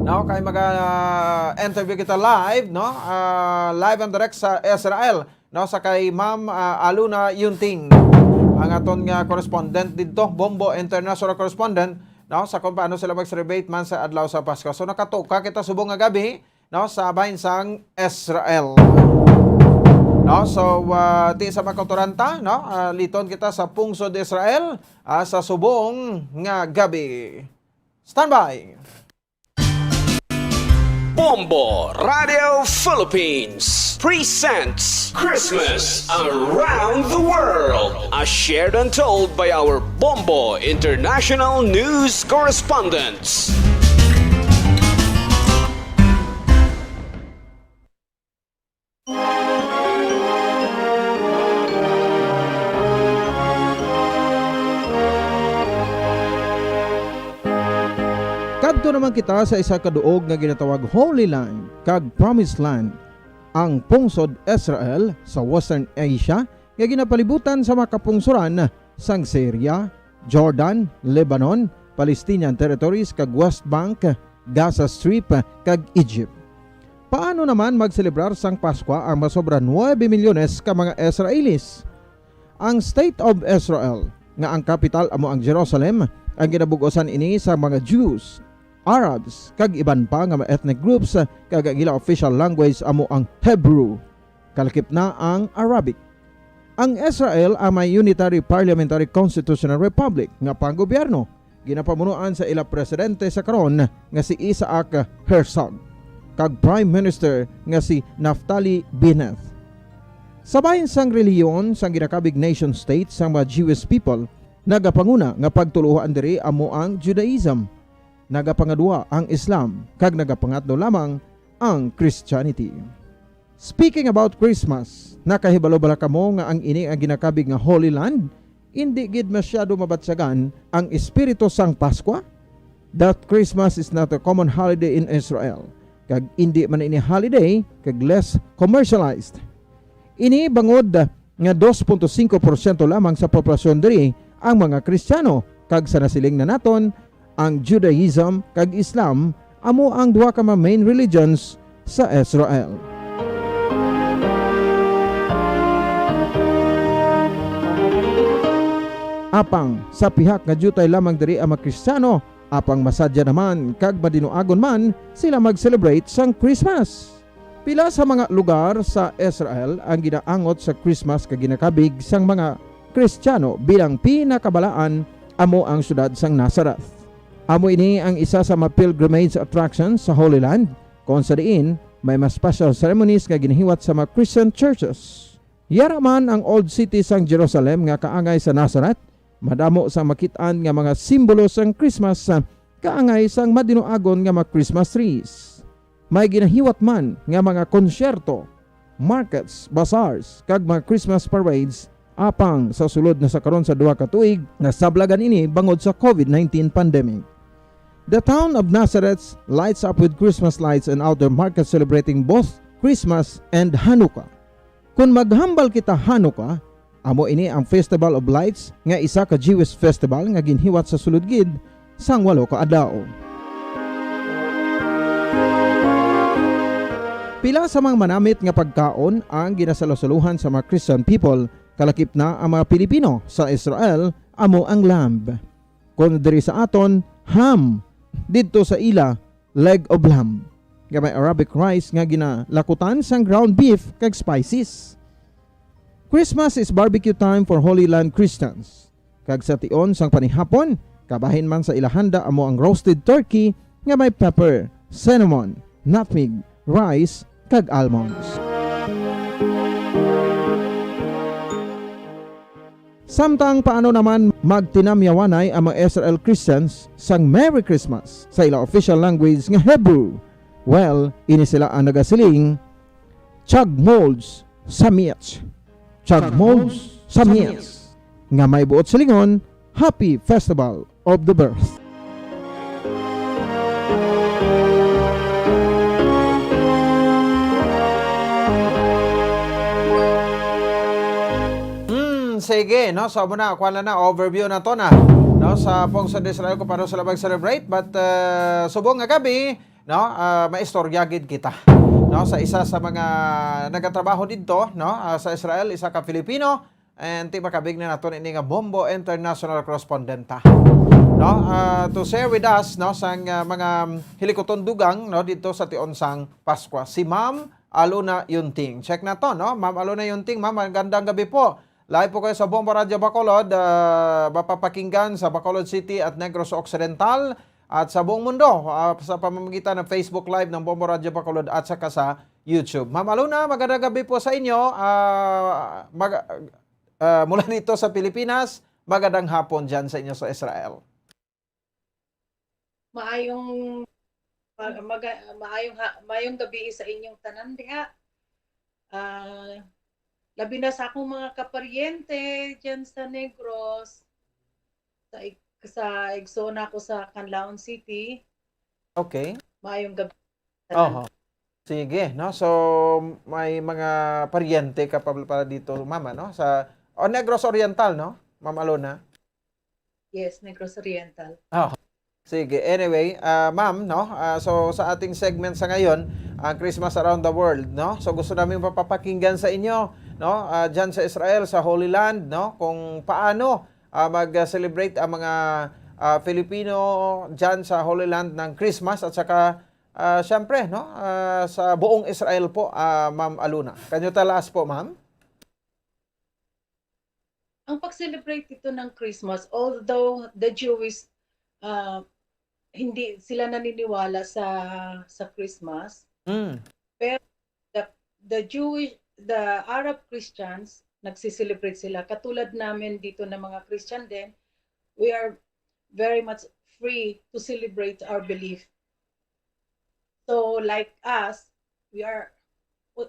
No, kay maga-, ah, interview kita live, no? Ah, live and direct sa Israel, no? Sa kay Ma'am, ah, Aluna Yunting, ang aton nga correspondent didto, Bombo International Correspondent, no? Sa kung paano sila mag-celebrate man sa adlaw sa Pasko. So, nakatuka kita subong nga gabi, no, sa bahin sang Israel. No, so, ah, ti sa makauturan ta, no, ah, liton kita sa pungsod Israel, ah, sa subong nga gabi. Standby! Bombo Radio Philippines presents Christmas Around the World, as shared and told by our Bombo International News correspondents. Kadto naman kita sa isa ka duog nga ginatawag Holy Land kag Promised Land, ang pungsod Israel sa Western Asia nga ginapalibutan sa mga kapungsoran sang Syria, Jordan, Lebanon, Palestinian territories kag West Bank, Gaza Strip, kag Egypt. Paano naman magselebrar sang Paskwa ang masobra nuebe milyones ka mga Israelis? Ang State of Israel, nga ang kapital amo ang Jerusalem, ang ginabug-osan ini sa mga Jews, Arabs, kag iban pa nga mga ethnic groups, kag ang ila official language amo ang Hebrew, kalakip na ang Arabic. Ang Israel ang may unitary parliamentary constitutional republic nga panggobyerno, ginapamunuan sa ila presidente sa karon nga si Isaac Herzog kag Prime Minister nga si Naftali Bennett. Sa bahin sang relihiyon sang ginakabig nation state sang mga Jewish people, nagapanguna nga pagtuluohan diri amo ang Judaism, nagapangadua ang Islam, kag nagapangatlo lamang ang Christianity. Speaking about Christmas, nakahibalo bala kamo nga ang ini ang ginakabig nga Holy Land? Indi gid masyado mabatyagan ang espiritu sang Paskwa. That Christmas is not a common holiday in Israel, kag indi man ini holiday kag less commercialized. Ini bangod nga dos punto singko porsyento lamang sa populasyon diri ang mga Kristiyano, kag sa nasiling na naton, ang Judaism kag Islam amo ang duha ka mga main religions sa Israel. Apang sa pihak nga diutay lamang diri ang mga Kristiyano, apang masadya naman kag madinuagon man sila mag-celebrate sang Christmas. Pila sa mga lugar sa Israel ang ginaangot sa Christmas kag ginakabig sang mga Kristiyano, bilang pinakabalaan amo ang siyudad sang Nazareth. Amo ini ang isa sa mga pilgrimage attractions sa Holy Land, kon sa diin may mga special ceremonies nga ginahiwat sa mga Christian churches. Yara man ang Old City sang Jerusalem nga kaangay sa Nazareth, madamo sang makit-an nga mga simbolo sang Christmas, ah, kaangay sang madinuagon nga mga Christmas trees. May ginahiwat man nga mga konsyerto, markets, bazaars, kag mga Christmas parades, apang sa sulod na sa karon sa duha ka tuig, nasablagan ini bangod sa covid nineteen pandemic. The town of Nazareth lights up with Christmas lights and outdoor markets celebrating both Christmas and Hanukkah. Kon maghambal kita Hanukkah, amo ini ang Festival of Lights nga isa ka Jewish festival nga ginhiwat sa sulod gid sang walo ka adlaw. Pila sa mga manamit nga pagkaon ang ginasalusuluhan sa mga Christian people, kalakip na ang mga Pilipino sa Israel, amo ang lamb. Kon diri sa aton, ham, didto sa ila, leg of lamb, nga may Arabic rice nga ginalakutan sang ground beef kag spices. Christmas is barbecue time for Holy Land Christians. Kag sa tion sang panihapon, kabahin man sa ila handa amo ang roasted turkey nga may pepper, cinnamon, nutmeg, rice, kag almonds. Samtang paano naman magtinamyawanay ang mga Israel Christians sang Merry Christmas sa ila official language nga Hebrew? Well, ini sila ang nagasiling, Chag Moles Sameach. Chag Moles Sameach, nga may buot silingon, Happy Festival of the Birth. Hmm, sige, no? So, amo na, kuha na na, overview na to na, no? Sa pungsod Israel kung paano sila mag-celebrate. But, uh, subong nga gabi, no? Ah, maistorya gid kita, no? Sa isa sa mga nagatrabaho didto, no? Ah, sa Israel, isa ka Filipino, and ti makabig na naton ini nga Bombo International Correspondent, ha? No? Ah, to share with us, no, sang, ah, mga hilikuton dugang, no, didto sa tion sang Paskwa. Si Ma'am Alona Yunting. Check na to, no? Ma'am Alona Yunting, ma'am, magandang gabi po. Live po kayo sa Bombo Radyo Bacolod, ah, mapapakinggan sa Bacolod City at Negros Occidental. at sa buong mundo, ah, sa pamamagitan ng Facebook Live ng Bombo Radyo Bacolod at saka sa YouTube. Ma'am Alona, magandang gabi po sa inyo. Ah, mag-, ah, mula dito sa Pilipinas, magandang hapon diyan sa inyo sa Israel. Maayong, ma-, maga-, maayong ha-, maayong gabi sa inyong tanan diha. Ah, labi na sa akong mga kaparyente diyan sa Negros, sa ig-, sa igsoon ako sa Canlaon City. Okay. Maayong gabi. Oho. Sige, no? So, may mga paryente ka pa pala dito, mama, no? Sa, o, Negros Oriental, no? Ma'am Alona? Yes, Negros Oriental. Oh. Sige. Anyway, ah, ma'am, no? Ah, so, sa ating segment sa ngayon, ang Christmas Around the World, no? So, gusto namin mapapakinggan sa inyo, no? Ah, dyan sa Israel, sa Holy Land, no? Kung paano, ah, mag-celebrate ang mga, ah, Filipino dyan sa Holy Land ng Christmas at saka, ah, siyempre, no? Ah, sa buong Israel po, ah, Ma'am Aluna. Can you tell us po, ma'am? Ang pag-celebrate dito ng Christmas, although the Jewish, ah, hindi sila naniniwala sa, sa Christmas, Mm. pero the, the Jewish, the Arab Christians, nagsiselebrate sila. Katulad namin dito ng mga Christian din, we are very much free to celebrate our belief. So, like us, we are,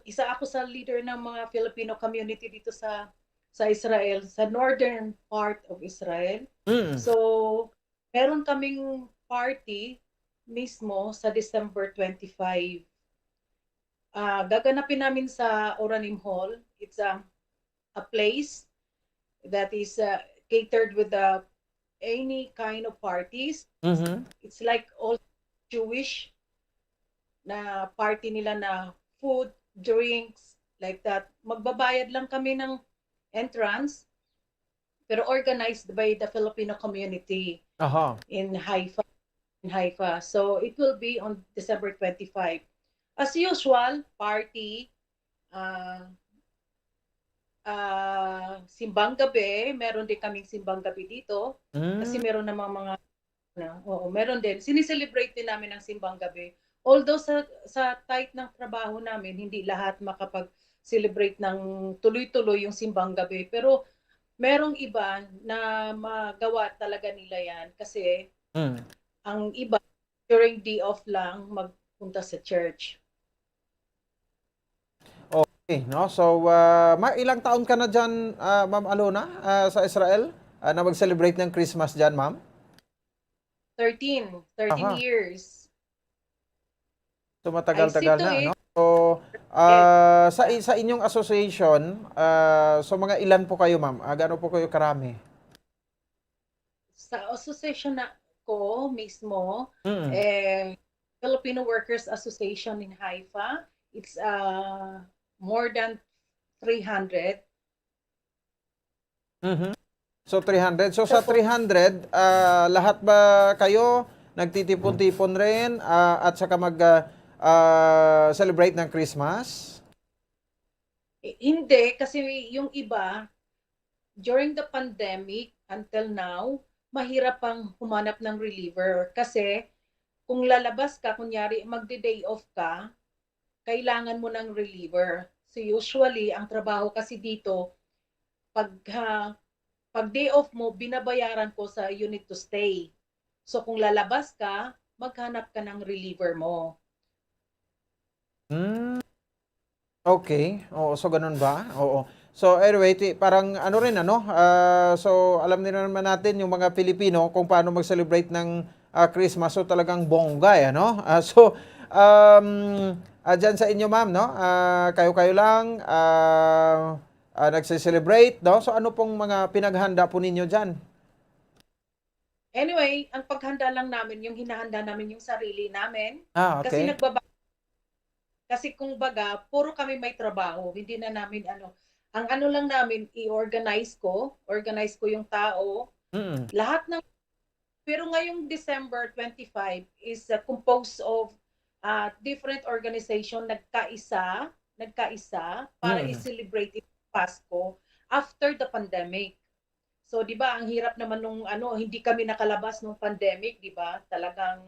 isa ako sa leader ng mga Filipino community dito sa, sa Israel, sa northern part of Israel. Mm. So, meron kaming party mismo sa December twenty-five. Ah, gaganapin namin sa Oranim Hall. It's a, a place that is, uh, catered with the, any kind of parties. Mm-hmm. It's like all Jewish na party nila na food, drinks, like that. Magbabayad lang kami ng entrance, pero organized by the Filipino community Aha. in Haifa, in Haifa. So it will be on December twenty-five. As usual, party, ah, ah, simbang gabi, meron din kaming simbang gabi dito. Kasi Mm. meron namang mga, ano, oo, meron din. Sineselebrate din namin ang simbang gabi. Although sa, sa tight ng trabaho namin, hindi lahat makapag-celebrate ng tuloy-tuloy yung simbang gabi. Pero merong iba na magawa talaga nila yan kasi Mm. ang iba, during day off lang, magpunta sa church. Okay, no? So, ah, ma-, ilang taon ka na dyan, ah, Ma'am Alona, ah, sa Israel? Ah, na mag-celebrate ng Christmas dyan, ma'am? Thirteen. Thirteen Aha. years. So, matagal-tagal I see to na, it. no? So, ah, Yes. sa, sa inyong association, ah, so mga ilan po kayo, ma'am? Ah, gaano po kayo karami? Sa association na ko mismo, Mm. eh, Filipino Workers Association in Haifa, it's, uh, more than three hundred. Mhm. So, three hundred. So, sa Tapos three hundred, ah, lahat ba kayo nagtitipon-tipon rin, ah, at saka mag, ah, ah, celebrate ng Christmas? Eh, hindi, kasi yung iba, during the pandemic, until now, mahirap pang humanap ng reliever. Kasi, kung lalabas ka, kunyari, magde-day off ka, kailangan mo ng reliever. So, usually, ang trabaho kasi dito, pag, ah, pag day off mo, binabayaran ko sa you need to stay. So, kung lalabas ka, maghanap ka ng reliever mo. Hmm. Okay. Oo, so ganun ba? Oo. So, anyway, ti-, parang ano rin, ano? Ah, so, alam din naman natin yung mga Pilipino kung paano mag-celebrate ng, ah, Christmas. So, talagang bongga, eh, ano? Ah, so, um, ah, dyan sa inyo, ma'am, no? Ah, kayo-kayo lang, ah, ah, nagse-celebrate, no? So, ano pong mga pinaghanda po ninyo dyan? Anyway, ang paghanda lang namin, yung hinahanda namin yung sarili namin. Ah, Kasi okay. nagbaba-, kasi kung baga, puro kami may trabaho. Hindi na namin ano, ang ano lang namin, i-organize ko, organize ko yung tao. Mm. Lahat ng, pero ngayong December twenty-five is, uh, composed of, uh, different organization, nagkaisa, nagkaisa para Mm. i-celebrate yung Pasko after the pandemic. So, di ba, ang hirap naman nung ano, hindi kami nakalabas nung pandemic, di ba? Talagang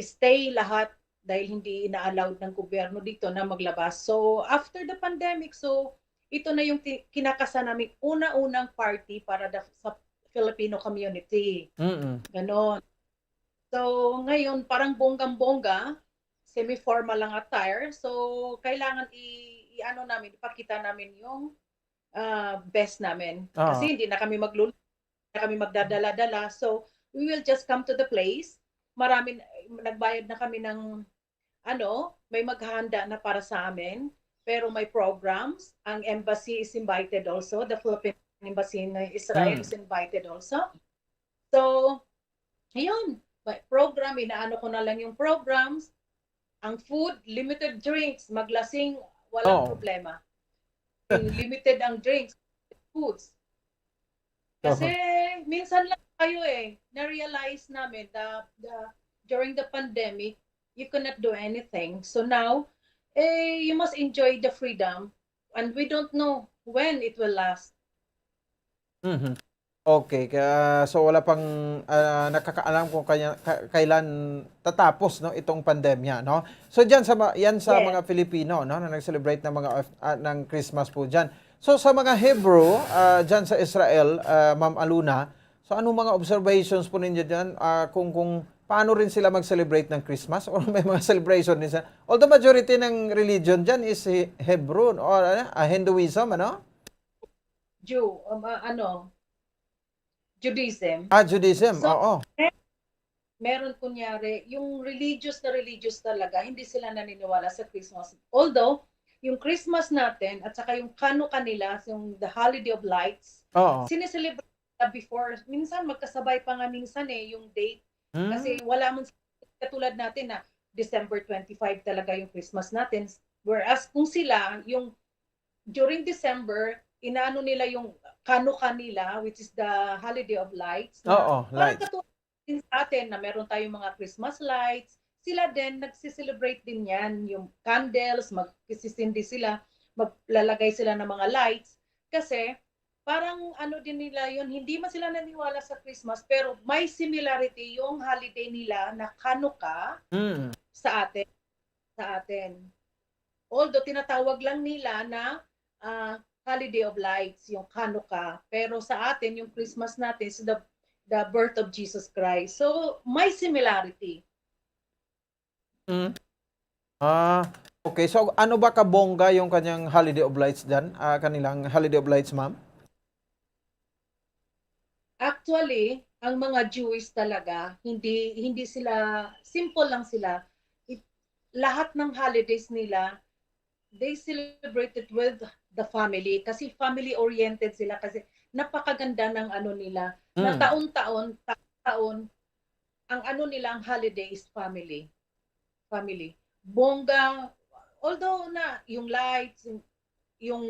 stay lahat dahil hindi ina-allowed ng gobyerno dito na maglabas. So, after the pandemic, so, ito na yung ti-, kinakasa namin una-unang party para the, sa Filipino community. Mm. Ganon. So, ngayon, parang bonggang-bongga, semi-formal lang attire. So, kailangan i-, i-ano namin, ipakita namin yung ah, best namin. Ah. Kasi hindi na kami maglul-, hindi na kami magdadala-dala. So, we will just come to the place. Marami, nagbayad na kami ng, ano, may maghahanda na para sa amin. Pero may programs. Ang embassy is invited also. The Philippine Embassy in Israel Hmm. is invited also. So, ayun. May program, inaano ko na lang yung programs. Ang food, limited drinks. Maglasing, walang Oo. problema. Limited ang drinks, foods. Kasi minsan lang tayo eh, na-realize namin the, the, during the pandemic, you cannot do anything. So now, eh, you must enjoy the freedom. And we don't know when it will last. Mhm. Okay, kaya, so wala pang, ah, nakakaalam kung kaya, ka-, kailan tatapos, no, itong pandemya, no? So diyan sa ma-, yan sa Yes. mga Filipino, no, na nag-celebrate ng mga of-, ah, ng Christmas po diyan. So sa mga Hebrew, ah, diyan sa Israel, ah, Ma'am Aluna, so anong mga observations po ninyo diyan, ah, kung, kung paano rin sila mag-celebrate ng Christmas or may mga celebration din sa, although majority ng religion diyan is He-, Hebrew or, ano, ah, Hinduism, ano? Jew, um, uh, ano, Judaism. Ah, Judaism, So, oo. Meron kunyari, yung religious na religious talaga, hindi sila naniniwala sa Christmas. Although, yung Christmas natin at saka yung Hanukkah nila, yung the Holiday of Lights, Oo. sineselebrate nila before. Minsan magkasabay pa nga minsan eh, yung date. Hmm. Kasi wala man s-, katulad natin na December twenty-five talaga yung Christmas natin. Whereas kung sila, yung during December, inaano nila yung Hanukkah nila, which is the Holiday of Lights. Na Oo, parang lights. katulad din sa atin na meron tayong mga Christmas lights. Sila din, nagsiselebrate din yan. Yung candles, magsisindi sila, maglalagay sila ng mga lights. Kasi, parang ano din nila yun, hindi man sila naniwala sa Christmas, pero may similarity yung holiday nila na Hanukkah Mm. sa atin. Sa atin. Although tinatawag lang nila na, ah, Holiday of Lights, yung Hanukkah. Pero sa atin, yung Christmas natin is the, the birth of Jesus Christ. So, may similarity. Mm. Ah, okay. So, ano ba kabongga yung kanyang Holiday of Lights dyan? Ah, kanilang Holiday of Lights, ma'am? Actually, ang mga Jewish talaga, hindi, hindi sila, simple lang sila. It, lahat ng holidays nila, they celebrate it with the family. Kasi family-oriented sila. Kasi napakaganda ng ano nila. Na Mm. taon-taon, taon-taon, ang ano nila, ang holiday is family. Family. Bongga, although na, yung lights, yung, yung,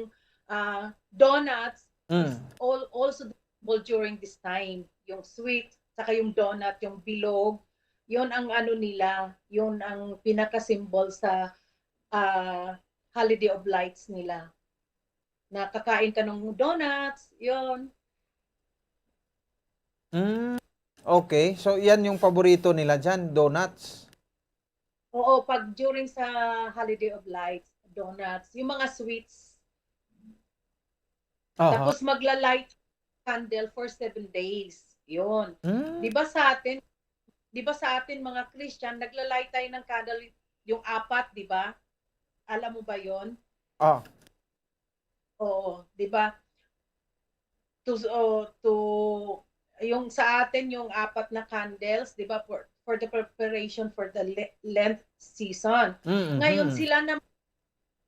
ah, donuts, is Mm. all, also available during this time. Yung sweet, saka yung donut, yung bilog, yun ang ano nila, yun ang pinaka-symbol sa, ah, Holiday of Lights nila. Nakakain ka ng donuts, yun. Mm. Okay. So, yan yung paborito nila dyan, donuts. Oo, pag during sa Holiday of Lights, donuts, yung mga sweets. Aha. Tapos magla-light candle for seven days. Yun. Mm. Di ba sa atin, di ba sa atin mga Christian, nagla-light tayo ng candle yung apat, di ba? Alam mo ba yon? Ah. Oo, di ba? To, oh, to, yung sa atin, yung apat na candles, di ba, for, for the preparation for the Le-, Lent season. Mm, Ngayon, mm. Sila na,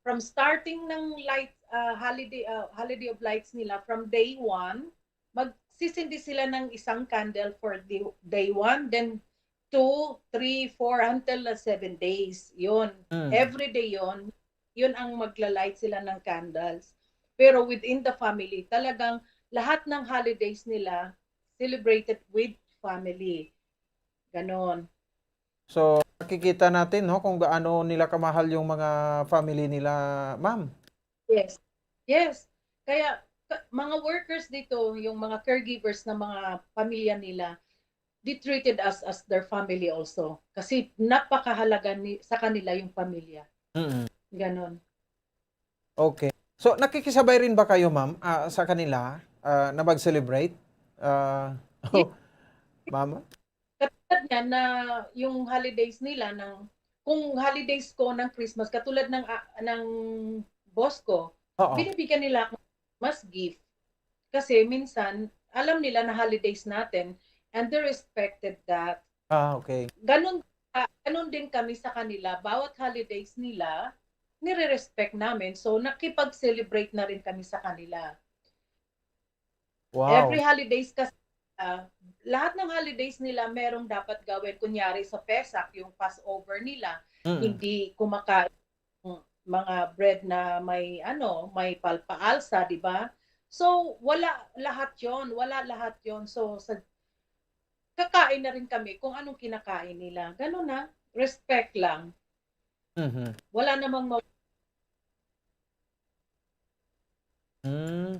from starting ng light, ah, holiday, ah, Holiday of Lights nila, from day one, magsisindi sila ng isang candle for the day one, then two, three, four, until the seven days. Yun. Mm. Every day yun. Yun ang magla-light sila ng candles. Pero within the family, talagang lahat ng holidays nila celebrated with family. Ganon. So, nakikita natin, no, kung gaano nila kamahal yung mga family nila, ma'am. Yes. Yes. Kaya, ka- mga workers dito, yung mga caregivers ng mga pamilya nila, they treated us as their family also. Kasi napakahalaga ni, sa kanila yung pamilya. Mm. Ganon. Okay. So, nakikisabay rin ba kayo, ma'am, ah, sa kanila, ah, na mag-celebrate? Ah, Yes. ma'am? Katulad niya na yung holidays nila ng, kung holidays ko ng Christmas, katulad ng, ah, ng boss ko, Oo. binibigyan nila ako ng Christmas gift. Kasi minsan, alam nila na holidays natin and they respected that. Ah, okay. Ganun, ah, ganun din kami sa kanila. Bawat holidays nila, nire-respect namin. So, nakipag-celebrate na rin kami sa kanila. Wow. Every holidays kasi, ah, lahat ng holidays nila merong dapat gawin. Kunyari sa Pesach, yung Passover nila, Mm. hindi kumakain ng mga bread na may, ano, may palpaalsa, di ba? So, wala lahat yon, wala lahat yon. So, sa, kakain na rin kami kung anong kinakain nila. Ganun na, respect lang. Mhm. Wala namang ma- Mm.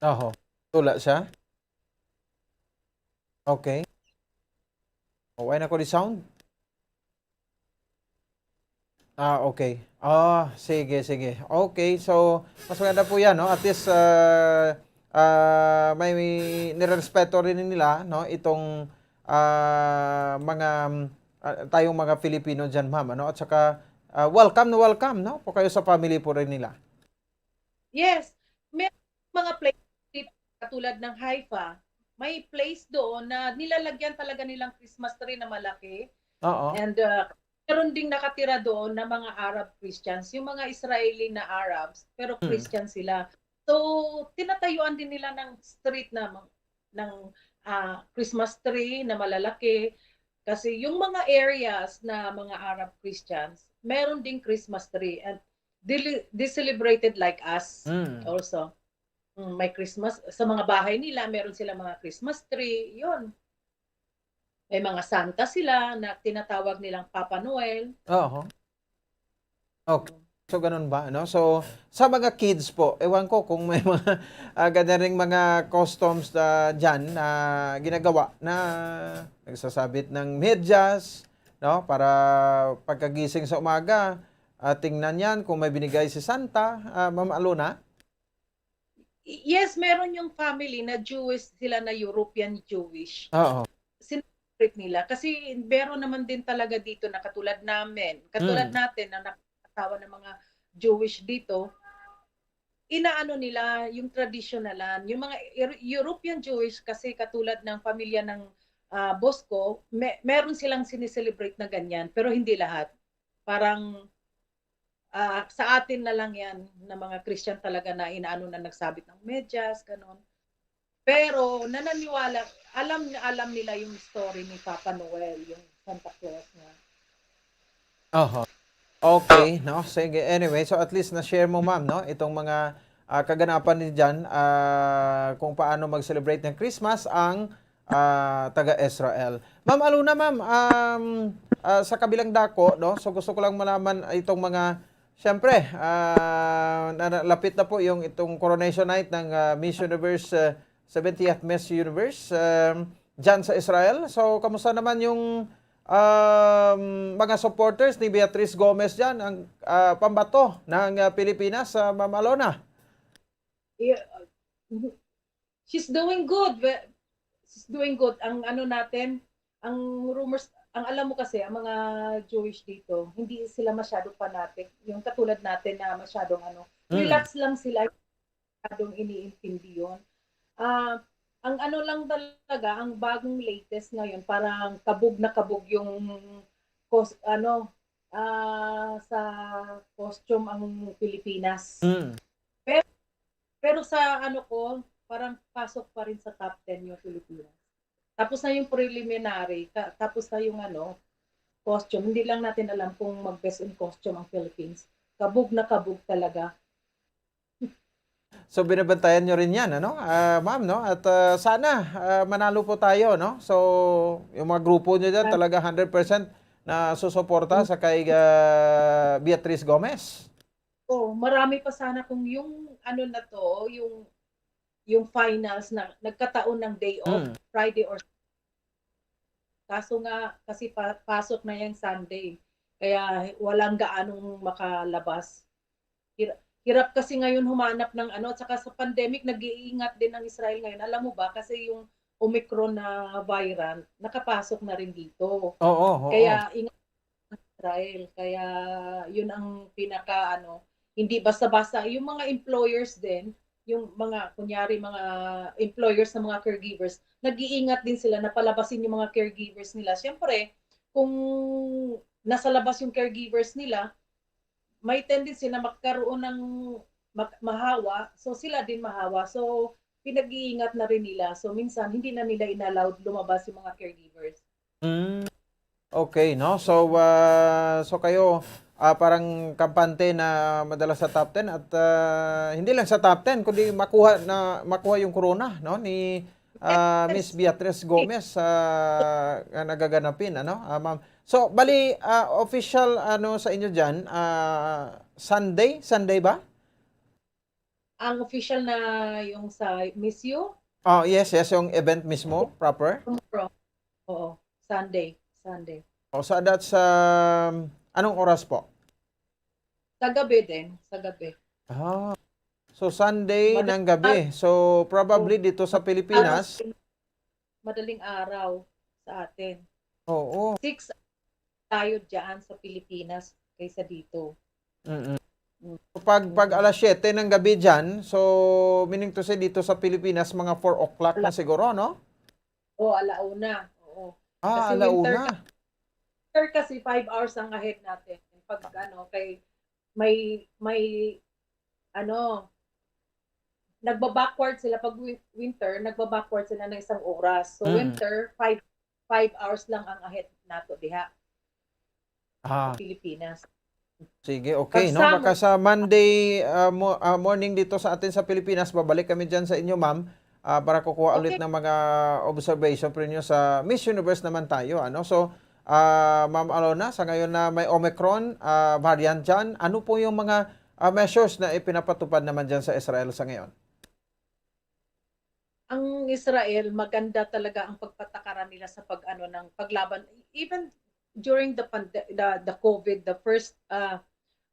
Oho. Tula siya? Okay. Oh, why na ko di sound? Ah, okay. Ah, sige, sige. Okay, so mas maganda po 'yan, no? At least uh, uh, may, may nirespeto rin nila, no, itong ah, mga ah, tayong mga Filipino diyan, ma'am, ano? At saka ah, welcome na welcome, no, po kayo sa family po rin nila. Yes, may mga place dito, katulad ng Haifa, may place doon na nilalagyan talaga nilang Christmas tree na malaki. Oo. And uh, meron ding nakatira doon na mga Arab Christians, yung mga Israeli na Arabs, pero Hmm. Christian sila. So, tinatayuan din nila ng street na ng ah, Christmas tree na malalaki. Kasi yung mga areas na mga Arab Christians, meron ding Christmas tree and they, they celebrated like us Mm. also. Mm, may Christmas, sa mga bahay nila, meron sila mga Christmas tree, yun. May mga Santa sila na tinatawag nilang Papa Noel. Oo. Okay. So, ganun ba, no? So, sa mga kids po, ewan ko kung may mga ah, ganyan ring mga customs na dyan na ginagawa na nagsasabit ng medyas, no? Para pagkagising sa umaga, ah, tingnan yan kung may binigay si Santa, ah, Ma'am Alona. Y- Yes, meron yung family na Jewish sila, na European Jewish. Oo. Sinasabit nila. Kasi meron naman din talaga dito na katulad namin, katulad Mm. natin na nakakasawa ng mga Jewish dito, inaano nila yung tradisyonalan. Yung mga Eu- European Jewish kasi katulad ng pamilya ng ah, boss ko, me- meron silang sineselebrate na ganyan, pero hindi lahat. Parang ah, sa atin na lang yan na mga Christian talaga na inaano na nagsabit ng medyas, ganon. Pero nananiwala, alam na alam nila yung story ni Papa Noel, yung Santa Claus nga. Oho. Okay, no? Sige, anyway, so at least na-share mo, ma'am, no? Itong mga ah, kaganapan ni Jan, ah, kung paano mag-celebrate ng Christmas ang ah, taga-Israel. Ma'am Aluna, ma'am, um, ah, sa kabilang dako, no? So gusto ko lang malaman itong mga, siyempre, ah, na, na- lapit na po yung itong coronation night ng ah, Miss Universe, ah, seventieth Miss Universe, um, dyan sa Israel. So, kamusta naman yung um, mga supporters ni Beatrice Gomez dyan, ang ah, pambato ng ah, Pilipinas, ah, Ma'am Alona? Yeah, she's doing good. We- She's doing good. Ang ano natin, ang rumors, ang alam mo kasi, ang mga Jewish dito, hindi sila masyadong fanatic. Yung katulad natin na masyadong ano, Mm. relax lang sila, masyadong iniintindi yun. Ah, ang ano lang talaga, ang bagong latest ngayon, parang kabog na kabog yung cos ano, ah, sa costume ang Pilipinas. Mm. Pero sa ano ko, parang pasok pa rin sa top ten yung Pilipinas. Tapos na yung preliminary, ta- tapos na yung ano, costume. Hindi lang natin alam kung mag-best in costume ang Philippines. Kabog na kabog talaga. So binabantayan nyo rin yan, ano? Ah, ma'am, no? At ah, sana ah, manalo po tayo, no? So yung mga grupo nyo dyan talaga hundred percent na susuporta sa kay ah, Beatrice Gomez. Marami pa sana kung yung ano na 'to, yung yung finals na nagkataon ng day off, Mm. Friday or kaso nga kasi pa pasok na yang Sunday, kaya walang gaanong makalabas. Hira hirap kasi ngayon humanap ng ano, at saka sa pandemic nag-iingat din ang Israel ngayon. Alam mo ba kasi yung Omicron na variant nakapasok na rin dito. Oo, oo. Kaya ingat ang Israel. Kaya yun ang pinaka ano, hindi basta-basta. Yung mga employers din, yung mga kunyari mga employers ng mga caregivers, nag-iingat din sila na palabasin yung mga caregivers nila. Siyempre, kung nasa labas yung caregivers nila, may tendency na magkaroon ng mag- mahawa, so sila din mahawa. So, pinag-iingat na rin nila. So, minsan, hindi na nila inallowed lumabas yung mga caregivers. Mm. Okay, no? So, ah, so kayo, ah, parang kampante na madala sa top ten at, ah, hindi lang sa top ten, kundi makuha na, makuha yung corona, no? Ni, ah, Miss Beatrice Gomez, ah, nga nagaganapin, ano? Ah, ma'am. So, bali, ah, official, ano, sa inyo dyan, ah, Sunday? Sunday ba? Ang official na yung sa Miss U? Oh, yes, yes, yung event mismo, proper? Tomorrow. Oo, Sunday. Sunday. O, so that's, um, anong oras po? Sa gabi din, sa gabi. Ah. So, Sunday Mad- ng gabi. So, probably dito sa Pilipinas. Madaling araw sa atin. Oo. Six tayo dyan sa Pilipinas kaysa dito. Mm-mm. Mm. Pag, pag alas siyete ng gabi dyan, so meaning to say dito sa Pilipinas, mga four o'clock na siguro, no? O, alauna. Oo. Ah, Kasi alauna. Winter kasi five hours ang ahead natin. Pag ano, kay may, may, ano, nagba-backward sila pag win- winter, nagba-backward sila ng isang oras. So, Mm. winter, five, five hours lang ang ahead nato diha Ah, sa Pilipinas. sige, okay, Pag no? summer- Baka sa Monday ah, mo, ah, morning dito sa atin sa Pilipinas, babalik kami dyan sa inyo, ma'am, ah, para kukuha ulit Okay. ng mga observation po ninyo sa Miss Universe naman tayo, ano? So, ah, Ma'am Alona, sa ngayon na may Omicron ah, variant dyan, ano po yung mga ah, measures na ipinapatupad naman dyan sa Israel sa ngayon? Ang Israel, maganda talaga ang pagpatakaran nila sa pag-ano ng paglaban. Even during the pande- the, the COVID, the first ah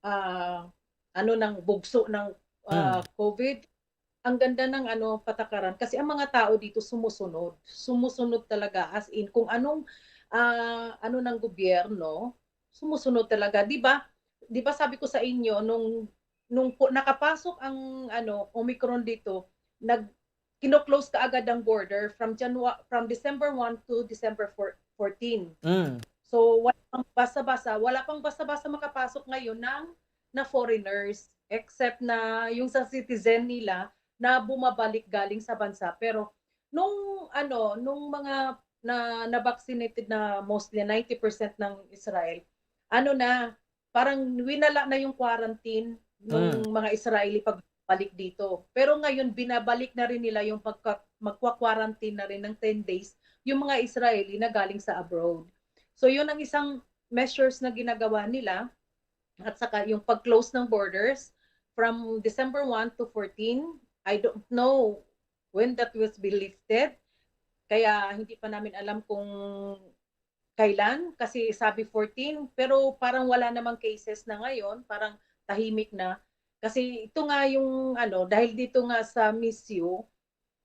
ah, ano ng bugso ng ah, Mm. COVID, ang ganda ng ano patakaran kasi ang mga tao dito sumusunod. Sumusunod talaga as in kung anong ah, ano ng gobyerno, sumusunod talaga, 'di ba? 'Di ba sabi ko sa inyo nung nung po, nakapasok ang ano Omicron dito, nag kino-close kaagad ang border from January from December one to December four, fourteen. Mm. So wala pang basa-basa, wala pang basa-basa makapasok ngayon ng na foreigners except na yung sa citizen nila na bumabalik galing sa bansa. Pero nung ano, nung mga na na-vaccinated na mostly ninety percent ng Israel, ano na, parang winala na yung quarantine ng Mm. mga Israeli pagbalik dito. Pero ngayon binabalik na rin nila yung pagka, magkwa-quarantine na rin ng ten days yung mga Israeli na galing sa abroad. So yun ang isang measures na ginagawa nila at saka yung pag-close ng borders from December one to fourteen. I don't know when that will be lifted. Kaya hindi pa namin alam kung kailan kasi sabi fourteen, pero parang wala namang cases na ngayon, parang tahimik na. Kasi ito nga yung ano, dahil dito nga sa MISU,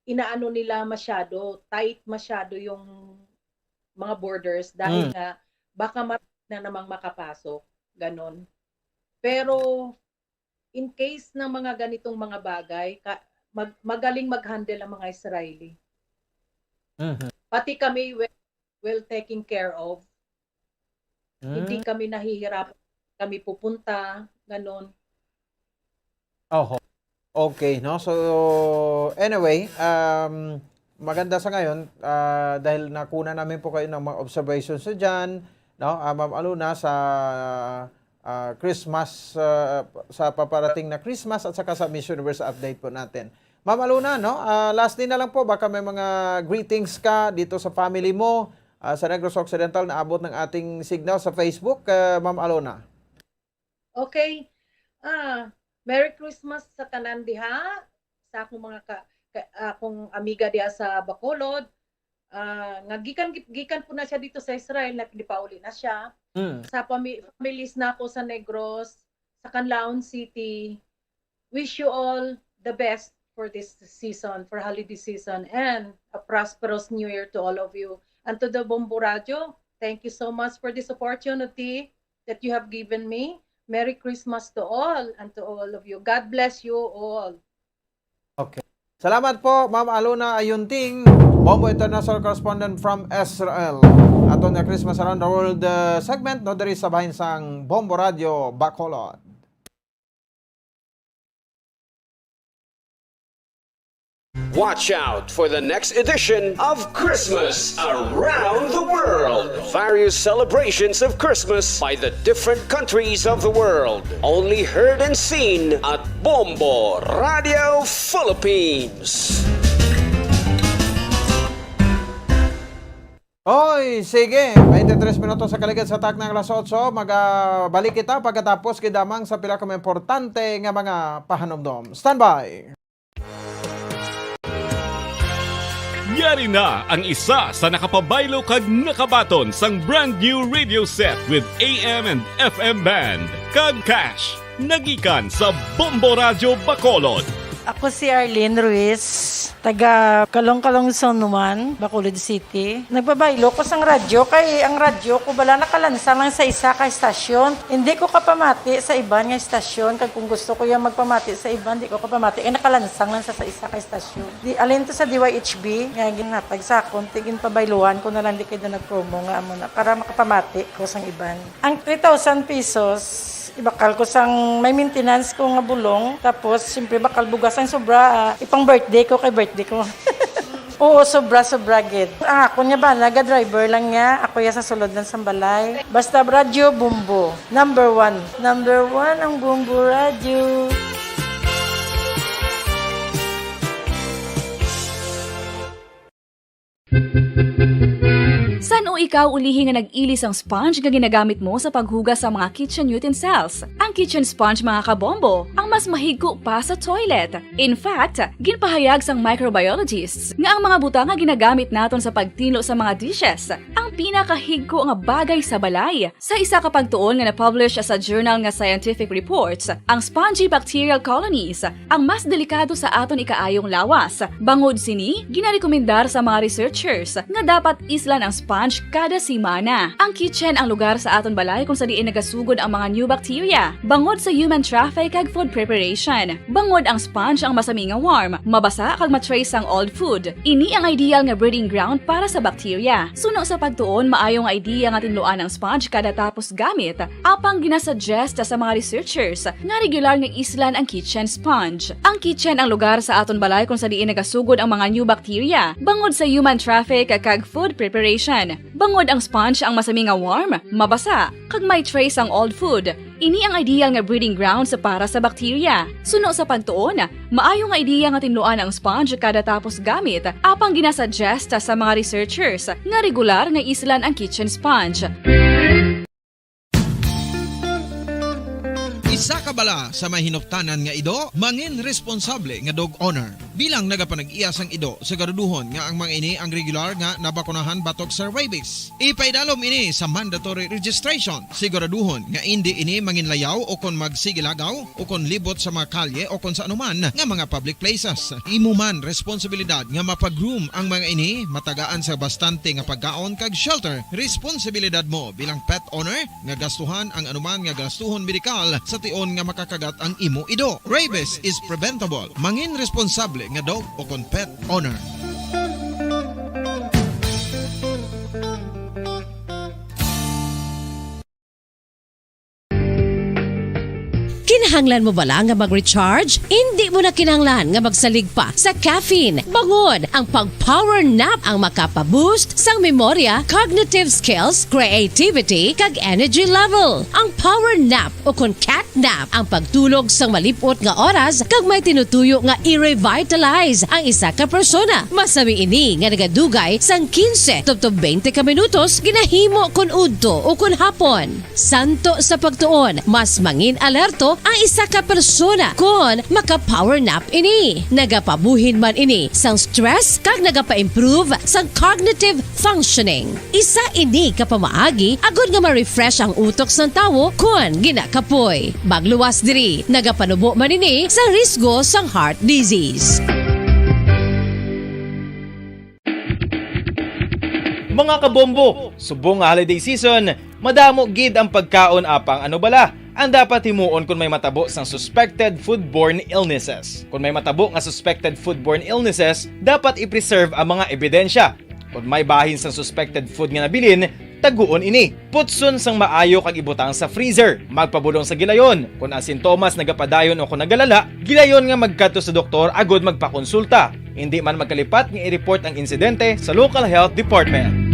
inaano nila masyado, tight masyado yung mga borders dahil Mm. nga baka marami na namang makapasok, ganon. Pero in case ng mga ganitong mga bagay, ka, mag, magaling mag-handle ang mga Israeli. Mhm. Pati kami well, well taken care of. Hindi Mm. kami nahihirapan, kami pupunta, ganon. Oho. Okay, no? So, anyway, um, maganda sa ngayon, ah, dahil nakuna namin po kayo ng mga observations sa dyan, no? Ah, Ma'am Aluna, sa ah, Christmas, ah, sa paparating na Christmas at saka sa Miss Universe update po natin. Ma'am Aluna, no? Ah, lastly na lang po, baka may mga greetings ka dito sa family mo, ah, sa Negros Occidental, naabot ng ating signal sa Facebook, ah, Ma'am Aluna. Okay. Ah, Merry Christmas sa tanan diha, sa akong mga ka, ka, akong amiga diha sa Bacolod. Ah, nga gikan, gikan po na siya dito sa Israel, na pinipauli na siya. Mm. Sa pami-, families na ako sa Negros, sa Canlaon City. Wish you all the best for this season, for holiday season, and a prosperous New Year to all of you. And to the Bombo Radio, thank you so much for this opportunity that you have given me. Merry Christmas to all and to all of you. God bless you all. Okay. Salamat po, Ma'am Alona Ayunting, Bombo International Correspondent from Israel. Aton nga Christmas Around the World, uh, segment, no, diri sa bahin sang Bombo Radio Bacolod. Watch out for the next edition of Christmas Around the World. Various celebrations of Christmas by the different countries of the world. Only heard and seen at Bombo Radio Philippines. Oy, sige. Twenty-three minutos sa kaligid sa takna nga alas otso. Magabalik kita pagkatapos gid lamang sa pila ka mga importante nga mga pahanumdom. Standby! Yari na ang isa sa nakapabaylo kag nakabaton sang brand new radio set with A M and F M band kag cash. Nagikan sa Bombo Radyo Bacolod. Ako si Arlene Ruiz, taga Kalong-Kalong Zone one, Bacolod City. Nagpabaylo ko sang radyo kay ang radyo ko bala nakalansang lang sa isa ka estasyon. Hindi ko kapamati sa iban nga estasyon, kag kung gusto ko yung magpamati sa iban, di ko kapamati kay nakalansang lang sa, sa isa ka estasyon. Di, alin to sa D Y H B nga ginhatag sa akon, ti ginpabayluhan ko na lang di kay na nag-promo nga amo na para makapamati ko sang iban. Ang three thousand pesos, ibakal ko sang may maintenance ko nga bulong. Tapos, siyempre, bakal bugas ang sobra, ah, ipang birthday ko kay birthday ko. Oo, sobra, sobra gid. Ang akon nga bana, ga-driver lang niya. Ako ya sa sulod ng sambalay. Basta radyo, Bombo. Number one. Number one ang Bombo Radyo. San-o ikaw ulihi nga nag-ili sang sponge nga ginagamit mo sa paghugas sa mga kitchen utensils? Ang kitchen sponge, mga kabombo, ang mas mahigko pa sa toilet. In fact, ginpahayag sang microbiologists nga ang mga butang nga ginagamit naton sa pagtinlo sa mga dishes ang pinakahigko nga bagay sa balay. Sa isa ka pagtuon nga na-publish sa journal nga Scientific Reports, ang spongy bacterial colonies ang mas delikado sa aton ikaayong lawas. Bangod sini, ginarekomendar sa mga researchers nga dapat islan ang sponge kada semana. Ang kitchen ang lugar sa aton balay kung sa diin nagasugod ang mga new bacteria, bangod sa human traffic kag food preparation. Bangod ang sponge ang masami nga warm, mabasa kag ma-trace ang old food. Ini ang ideal nga breeding ground para sa bacteria. Suno sa pagtuon, maayo nga idea nga tinluan ang sponge kada tapos gamit, apang ginasuggest sa mga researchers nga regular nga islan ang kitchen sponge. Ang kitchen ang lugar sa aton balay kung sa diin nagasugod ang mga new bacteria, bangod sa human traffic kag food preparation. Bangod ang sponge ang masami nga warm, mabasa, kag may trace ang old food, ini ang ideal nga breeding grounds para sa bacteria. Suno sa pagtuon, maayo nga idea nga tinluan ang sponge kada tapos gamit, apang ginasuggest sa mga researchers nga regular nga islan ang kitchen sponge. Isa ka bala sa may hinuktanan nga ido, mangin responsable nga dog owner. Bilang nagapanag-iya sang ido, siguraduhon nga ang mga ini ang regular nga nabakunahan batok sa rabies. Ipaidalom ini sa mandatory registration. Siguraduhon nga indi ini manginlayaw o kon magsigilagaw o kon libot sa mga kalye o kon sa anuman nga mga public places. Imo man responsibilidad nga mapa-groom ang mga ini, matagaan sa bastante nga pagkaon kag shelter. Responsibilidad mo bilang pet owner nga gastuhan ang anuman nga gastuhon medikal sa tion nga makakagat ang imo ido. Rabies is preventable. Mangin responsable nga dog o kon pet owner. Kinahanglan mo bala nga mag-recharge? Indi mo na kinahanglan nga magsalig pa sa caffeine. Bangod ang pag-power nap ang makapa-boost sang memorya, cognitive skills, creativity, kag energy level. Ang power nap o kon cat nap ang pagtulog sang malip-ot nga oras kag may tinutuyo nga i-revitalize ang isa ka persona. Masami ini nga nagadugay sang quince tubtob twenty ka minutos ginahimo kon udto o kon hapon. Santo sa pagtuon, mas mangin alerto ang isa ka persona kon maka-power nap ini. Nagapabuhin man ini sang stress kag nagapa-improve sang cognitive functioning. Isa ini ka pamaagi agod nga ma-refresh ang utok sang tawo kon ginakapoy. Magluwas diri, nagapanubo man ini sa risgo sang heart disease. Mga kabombo, subong nga holiday season, madamo gid ang pagkaon, apang ano bala ang dapat himuon kon may matabo sang suspected foodborne illnesses? Kon may matabo nga suspected foodborne illnesses, dapat i-preserve ang mga ebidensya. Kon may bahin sang suspected food nga nabilin, taguon ini. Putson sang maayo kag ibutang sa freezer. Magpabulong sa gilayon. Kon ang sintomas nagapadayon o kon nagalala, gilayon nga magkadto sa doktor agod magpakonsulta. Indi man magkalipat nga i-report ang insidente sa local health department.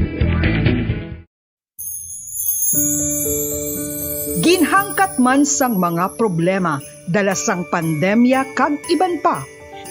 Ginhangkat man sang mga problema dala sang pandemya kag iban pa,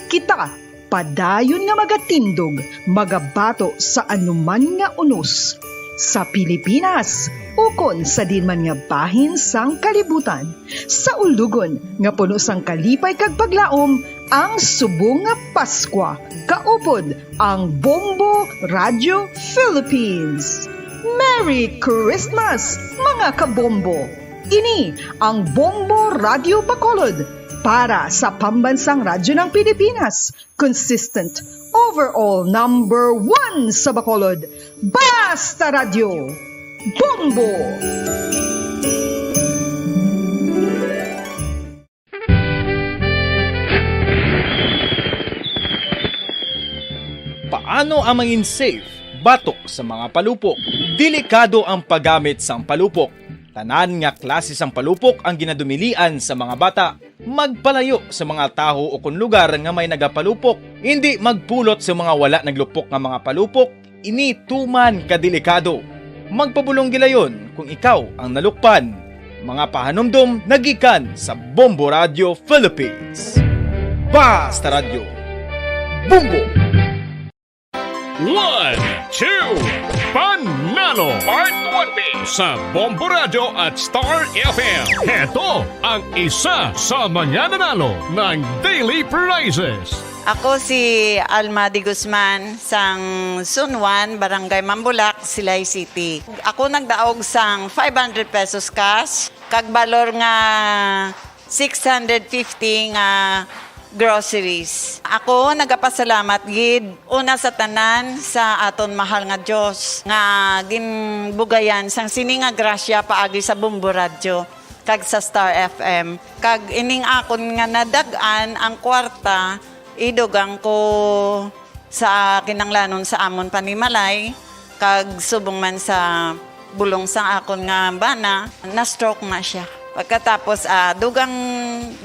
kita padayon nga magatindog, magabato sa anuman nga unos sa Pilipinas ukon sa diin man nga bahin sang kalibutan. Sa ulugon nga puno sang kalipay kag paglaom ang subong nga Paskwa, kaupod ang Bombo Radio Philippines. Merry Christmas, mga kabombo! Ini ang Bombo Radio Bacolod para sa Pambansang Radyo ng Pilipinas, consistent overall number one sa Bacolod, Basta Radyo, Bombo! Paano ang mangin safe batok sa mga palupok? Delikado ang paggamit sang palupok. Tanan nga klase sang palupok ang ginadumilian sa mga bata. Magpalayo sa mga tawo ukon lugar nga may nagapalupok. Indi magpulot sa mga wala naglupok nga mga palupok. Ini tuman ka delikado. Magpabulong gilayon kung ikaw ang nalukpan. Mga pahanumdom nagikan sa Bombo Radio Philippines. Basta Radyo, Bombo! One, two, Panalo! Part one B sa Bombo Radio at Star F M. Heto ang isa sa mga nanalo ng daily prizes. Ako si Alma de Guzman, sang Zone one, Barangay Mambulak, Silay City. Ako nagdaog sang five hundred pesos cash, kag balor nga six hundred fifty nga groceries. Ako nagapasalamat gid, una sa tanan, sa aton mahal nga Dios nga ginbugayan sang sini nga grasya paagi sa Bombo Radyo kag sa Star F M. Kag ining akon nga nadag-an ang kwarta, idugang ko sa kinanglanon sa amon panimalay, kag subong man sa bulong sang akon nga bana, na-stroke na sia. Pagkatapos, ah, dugang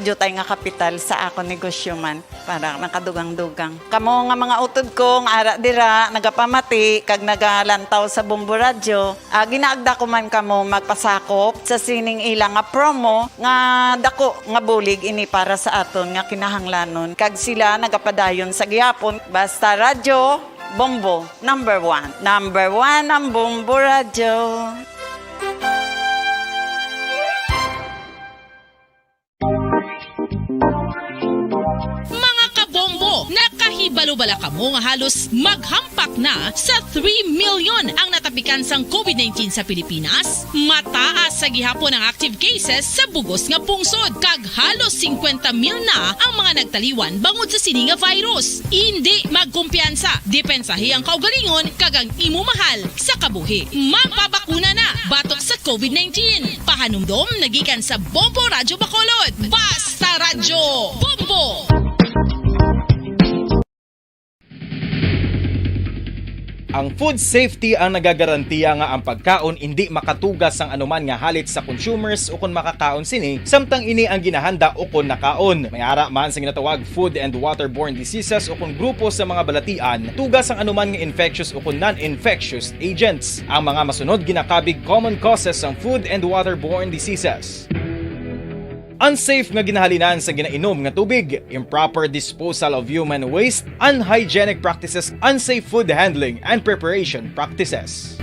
diutay nga kapital sa akon negosyo man, para nakadugang-dugang. Kamo nga mga utod ko nga ara dira, nagapamati kag nagalantaw sa Bombo Radyo, ah, ginaagda ko man kamo magpasakop sa sining ila nga promo nga dako nga bulig ini para sa aton nga kinahanglanon, kag sila nagapadayon sa gihapon. Basta Radyo, Bombo, number one. Number one ang Bombo Radyo. Mga kabombo, nakahibalo bala kamo nga halos maghampak na sa three million ang natapikan sang covid nineteen sa Pilipinas? Mataas sa gihapon ang active cases sa bugos nga pungsod, kag halos singkwenta mil na ang mga nagtaliwan bangod sa sini nga virus. Indi magkumpiyansa, depensahi ang kaugalingon kag ang imo mahal sa kabuhi. Magpabakuna na batok sa covid nineteen. Pahanumdom nagikan sa Bombo Radyo Bacolod. Basta Radyo, Bombo! Ang food safety ang nagagarantiya nga ang pagkaon indi makatuga sang anuman nga halit sa consumers ukon makakaon sini, samtang ini ang ginahanda ukon nakaon. May ara man sa ginatawag food and waterborne diseases ukon grupo sa mga balatian, tuga sang anuman nga infectious ukon non-infectious agents. Ang mga masunod ginakabig common causes sang food and waterborne diseases. Unsafe nga ginahalinan sa ginainom nga tubig, improper disposal of human waste, unhygienic practices, unsafe food handling and preparation practices.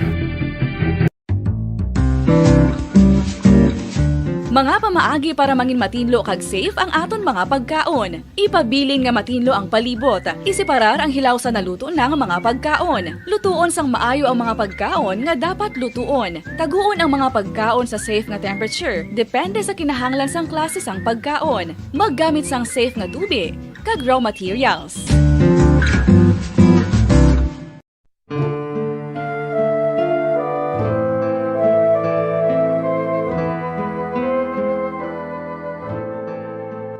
Mga pamaagi para mangin matinlo kag safe ang aton mga pagkaon. Ipabilin nga matinlo ang palibot. Iseparar ang hilaw sa naluto na nga mga pagkaon. Lutuon sang maayo ang mga pagkaon nga dapat lutuon. Taguon ang mga pagkaon sa safe nga temperature, depende sa kinahanglan sang klase sang pagkaon. Maggamit sang safe nga tubi kag raw materials.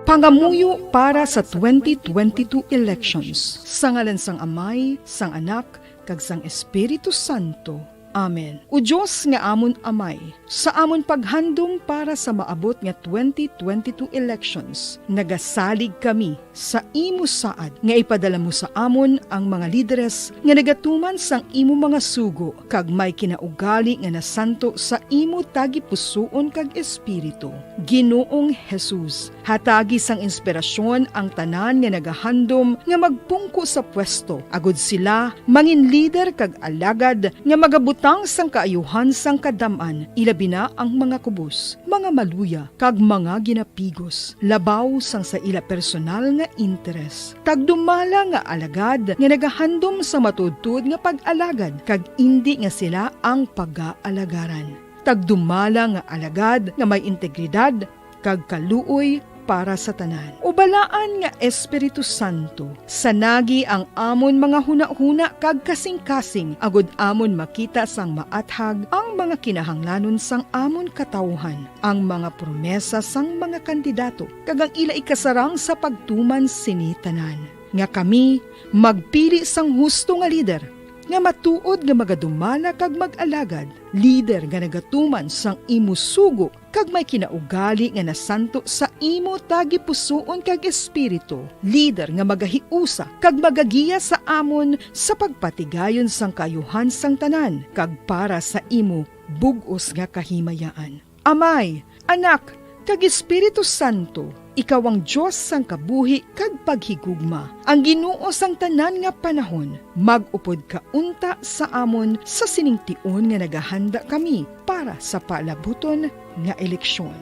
Pangamuyo para sa twenty twenty-two elections. Sa ngalan sang Amay, sang Anak, kag sang Espiritu Santo. Amen. O Dios nga amon Amay, sa amon paghandom para sa maabot nga twenty twenty-two elections, nagasalig kami sa imo saad nga ipadala mo sa amon ang mga lideres nga nagatuman sang imo mga sugo kag may kinaugali nga nasanto sa imo tagipusoon kag espiritu. Ginoong Jesus, hatagi sang inspirasyon ang tanan nga nagahandom nga magpungko sa pwesto, agud sila mangin lider kag alagad nga magabutang sang kaayuhan sang kadam-an, ilabi na ang mga kubos, mga maluya, kag mga ginapigos, labaw sang sa ila personal nga interes. Tagdumala nga alagad nga nagahandom sa matuodtuod nga pag-alagad, kag indi nga sila ang pagaalagaran. Tagdumala nga alagad nga may integridad kag kaluoy para sa tanan. O Balaan nga Espiritu Santo, sanagi ang amon mga hunahuna kag kasingkasing, agud amon makita sang maathag ang mga kinahanglanon sang amon katawuhan, ang mga promesa sang mga kandidato, kag ang ila ikasarang sa pagtuman sini tanan, nga kami magpili sang husto nga lider, nga matuod nga magadumala kag mag-alagad, lider nga nagatuman sang imo sugo kag may kinaugali nga nasanto sa imo tagipusoon kag espiritu, lider nga magahiusa kag magagiya sa amon sa pagpatigayon sang kaayuhan sang tanan kag para sa imo bug-os nga kahimayaan. Amay, Anak, kag Espiritu Santo, ikaw ang Dios sang kabuhi kag paghigugma, ang Ginoo sang tanan nga panahon. Mag-upod ka unta sa amon sa sining tion nga nagahanda kami para sa palabuton nga eleksyon.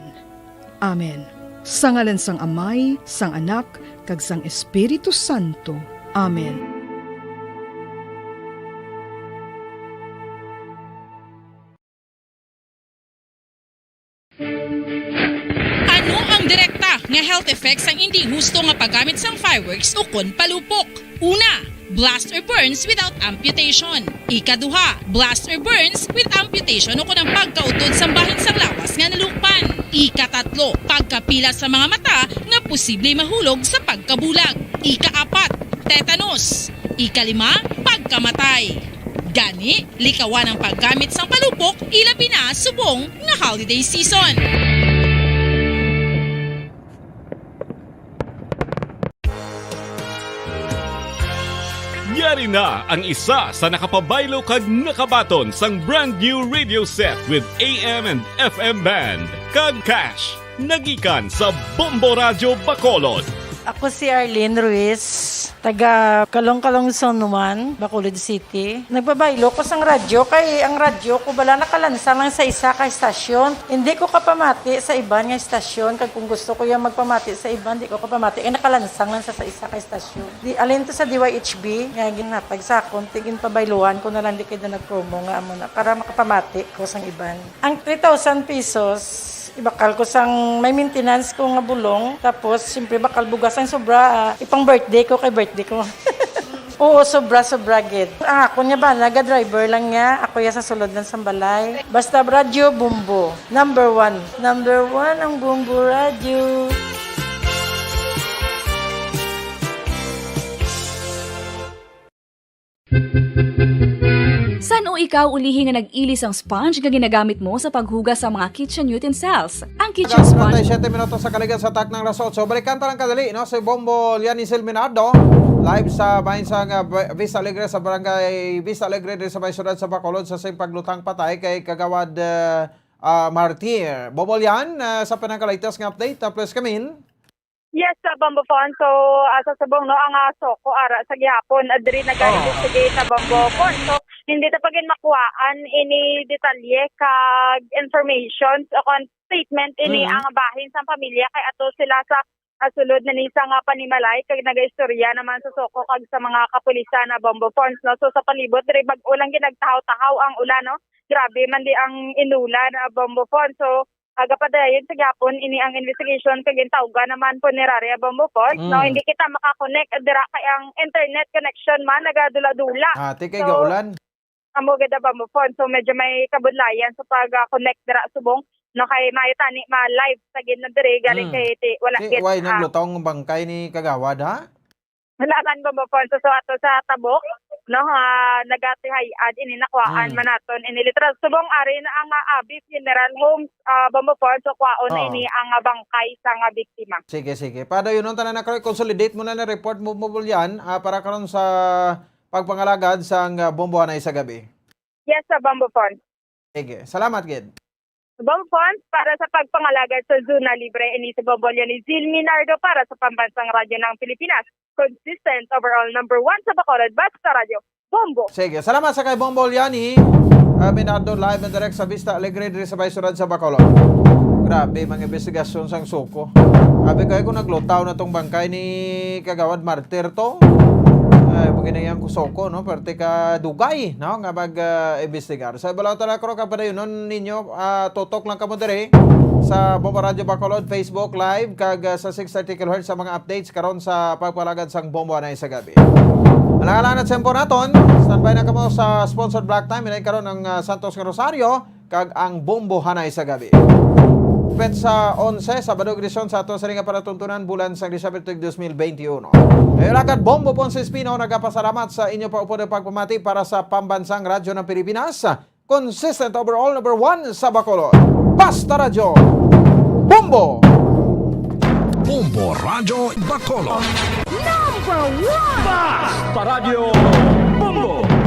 Amen. Sa ngalan sang Amay, sang Anak, kag sang Espiritu Santo. Amen. Ano ang direkta nga health effects sang indi husto nga paggamit sang fireworks ukon palupok? Una, blast or burns without amputation. Ikaduha, blast or burns with amputation ukon ang pagkautod sang bahin sang lawas nga nalukpan. Ikatatlo, pagkapila sa mga mata nga posible mahulog sa pagkabulag. Ikaapat, tetanus. Ikalima, pagkamatay. Gani, likawan ang paggamit sang palupok, ilabi na subong nga holiday season. Yari na ang isa sa nakapabaylo kag nakabaton sang brand new radio set with A M and F M band kag cash. Nagikan sa Bombo Radyo Bacolod. Ako si Arlene Ruiz, taga Calong-Calong Zone one, Bacolod City. Nagpabaylo ko sang radyo kay ang radyo ko bala nakalansang lang sa isa ka estasyon. Hindi ko kapamati sa iban nga estasyon, kag kung gusto ko yung magpamati sa iban, di ko kapamati kay nakalansang lang sa, sa isa ka estasyon. Di, alin to sa D Y H B nga ginhatag sa akon, ti ginpabayluhan ko na lang di kay na nag-promo nga amo na para makapamati ko sang iban. Ang three thousand pesos, ibakal ko sang may maintenance ko nga bulong. Tapos, siyempre, bakal bugas ang sobra, ah, ipang birthday ko kay birthday ko. Oo, sobra, sobra gid. Ang akon nga bana, ga-driver lang niya. Ako ya sa sulod lang sang balay. Basta radyo, Bombo. Number one. Number one ang Bombo Radyo. San-o ikaw ulihi nga nag-ili sang sponge nga ginagamit mo sa paghugas sa mga kitchen utensils? Ang kitchen sponge. Treinta y siete minutos sa kaligan sa taknang alas otso. Balikan ta lang kadali, no? Si Bombo Lianis Ilminardo, live sa bahin sa nga Ba-, Vista Alegre, sa barangay Vista Alegre, diri sa may syudad sa Bacolod, sa sing paglutang patay kay Kagawad, ah, ah, Martir. Bombo Lian, ah, sa pinakalatest nga update, ah, please come in. Yes, sa Bombo Phone. So, ah, sa subong, no, ang, ah, SOCO ara sa gihapon, ah, diri nag-investigate sa Bombo Phone. So, hindi ta pa gid makuhaan ini detalye kag information o kon statement ini Mm. ang bahin sang pamilya kay ato sila sa, ah, sulod na ni sa nga panimalay kag nagaistorya naman sa SOCO kag sa mga kapulisan na Bombo Phone, no. So, sa palibot diri bag-o lang gid nagtahaw-tahaw ang ulan, no. Grabe man di ang inulan, ah, Bombo Phone. So, Aga pa dayon sa gihapon ini ang investigation kag gintawgan naman punerarya Bombo Phone, no? Mm. Hindi kita makakonect dira kay ang internet connection man nagadula-dula. Ah, ti kay So, gaulan. Amo gid ang Bombo Phone. So, medyo may kabudlayan sa pag-connect dira subong, no? Kay maayo tani ma-live sa gid na diri galing Mm. kay ti-, wala Ti, gid, why ah, naglutong bangkay ni Kagawad, ha? Wala man, Bombo Phone. So, so ato sa tabok, no, ah, nagatihay-ad ini nakuhaan Mm. man naton ini literal. Subong ari na ang, ah, Abi Funeral Homes, ah, Bombo Phone. So, kwaon na Oo. ini ang, ah, bangkay sa nga biktima. Sige, sige. Padayonon tanan na, Kroy. Consolidate mo na na report mo, mo, Bulyan, ah, para karon sa pagpangalagad sang, ah, bombohanay sa gabi. Yes, sa Bombo Phone. Sige. Salamat, gid. Bombo Phone, para sa pagpangalagad sa Zona Libre, ini si Bombo Leon Zil Minardo para sa Pambansang Radyo ng Pilipinas. Consistent, overall, number one sa Bacolod, basta radyo, Bombo. Sige, salamat sa kay Bombo Liani. Ah, Minardo, live and direct sa Vista Alegre, diri sa Bay Surad sa Bacolod. Grabe, mga investigasyon sang SOCO. Abi kayo kung naglutaw na tong bangkay ni Kagawad Martir to. Ay, pag ginayang ko SOCO, no? Parte ka dugay, no? Nga mag, ah, investigar. Sa Balaw Talakro, kapadayonon ninyo, ah, tutok lang kamo diri sa Bombo Radyo Bacolod, Facebook Live, kag, ah, sa six thirty kilohertz sa mga updates karon sa pagpalagad sang bombo anay sa gabi. Alang-alang na tempo naton, standby na kamo sa sponsored block time. Inain karon ang, ah, Santos nga Rosario kag ang Bombo Hanay sa Gabi. Petsa onse, Sabado, edisyon sa ato sa ringa palatuntunan, bulan sang Disyembre, tuig dos mil benti uno. Kayo lakat, Bombo Ponce Espino, nagapasalamat sa inyo pa upod ang pagpamati para sa Pambansang Radyo ng Pilipinas. Consistent, overall, number one sa Bacolod. Basta Radyo, Bombo! Bombo Radyo Bacolod. Number one! Basta Radyo, Bombo!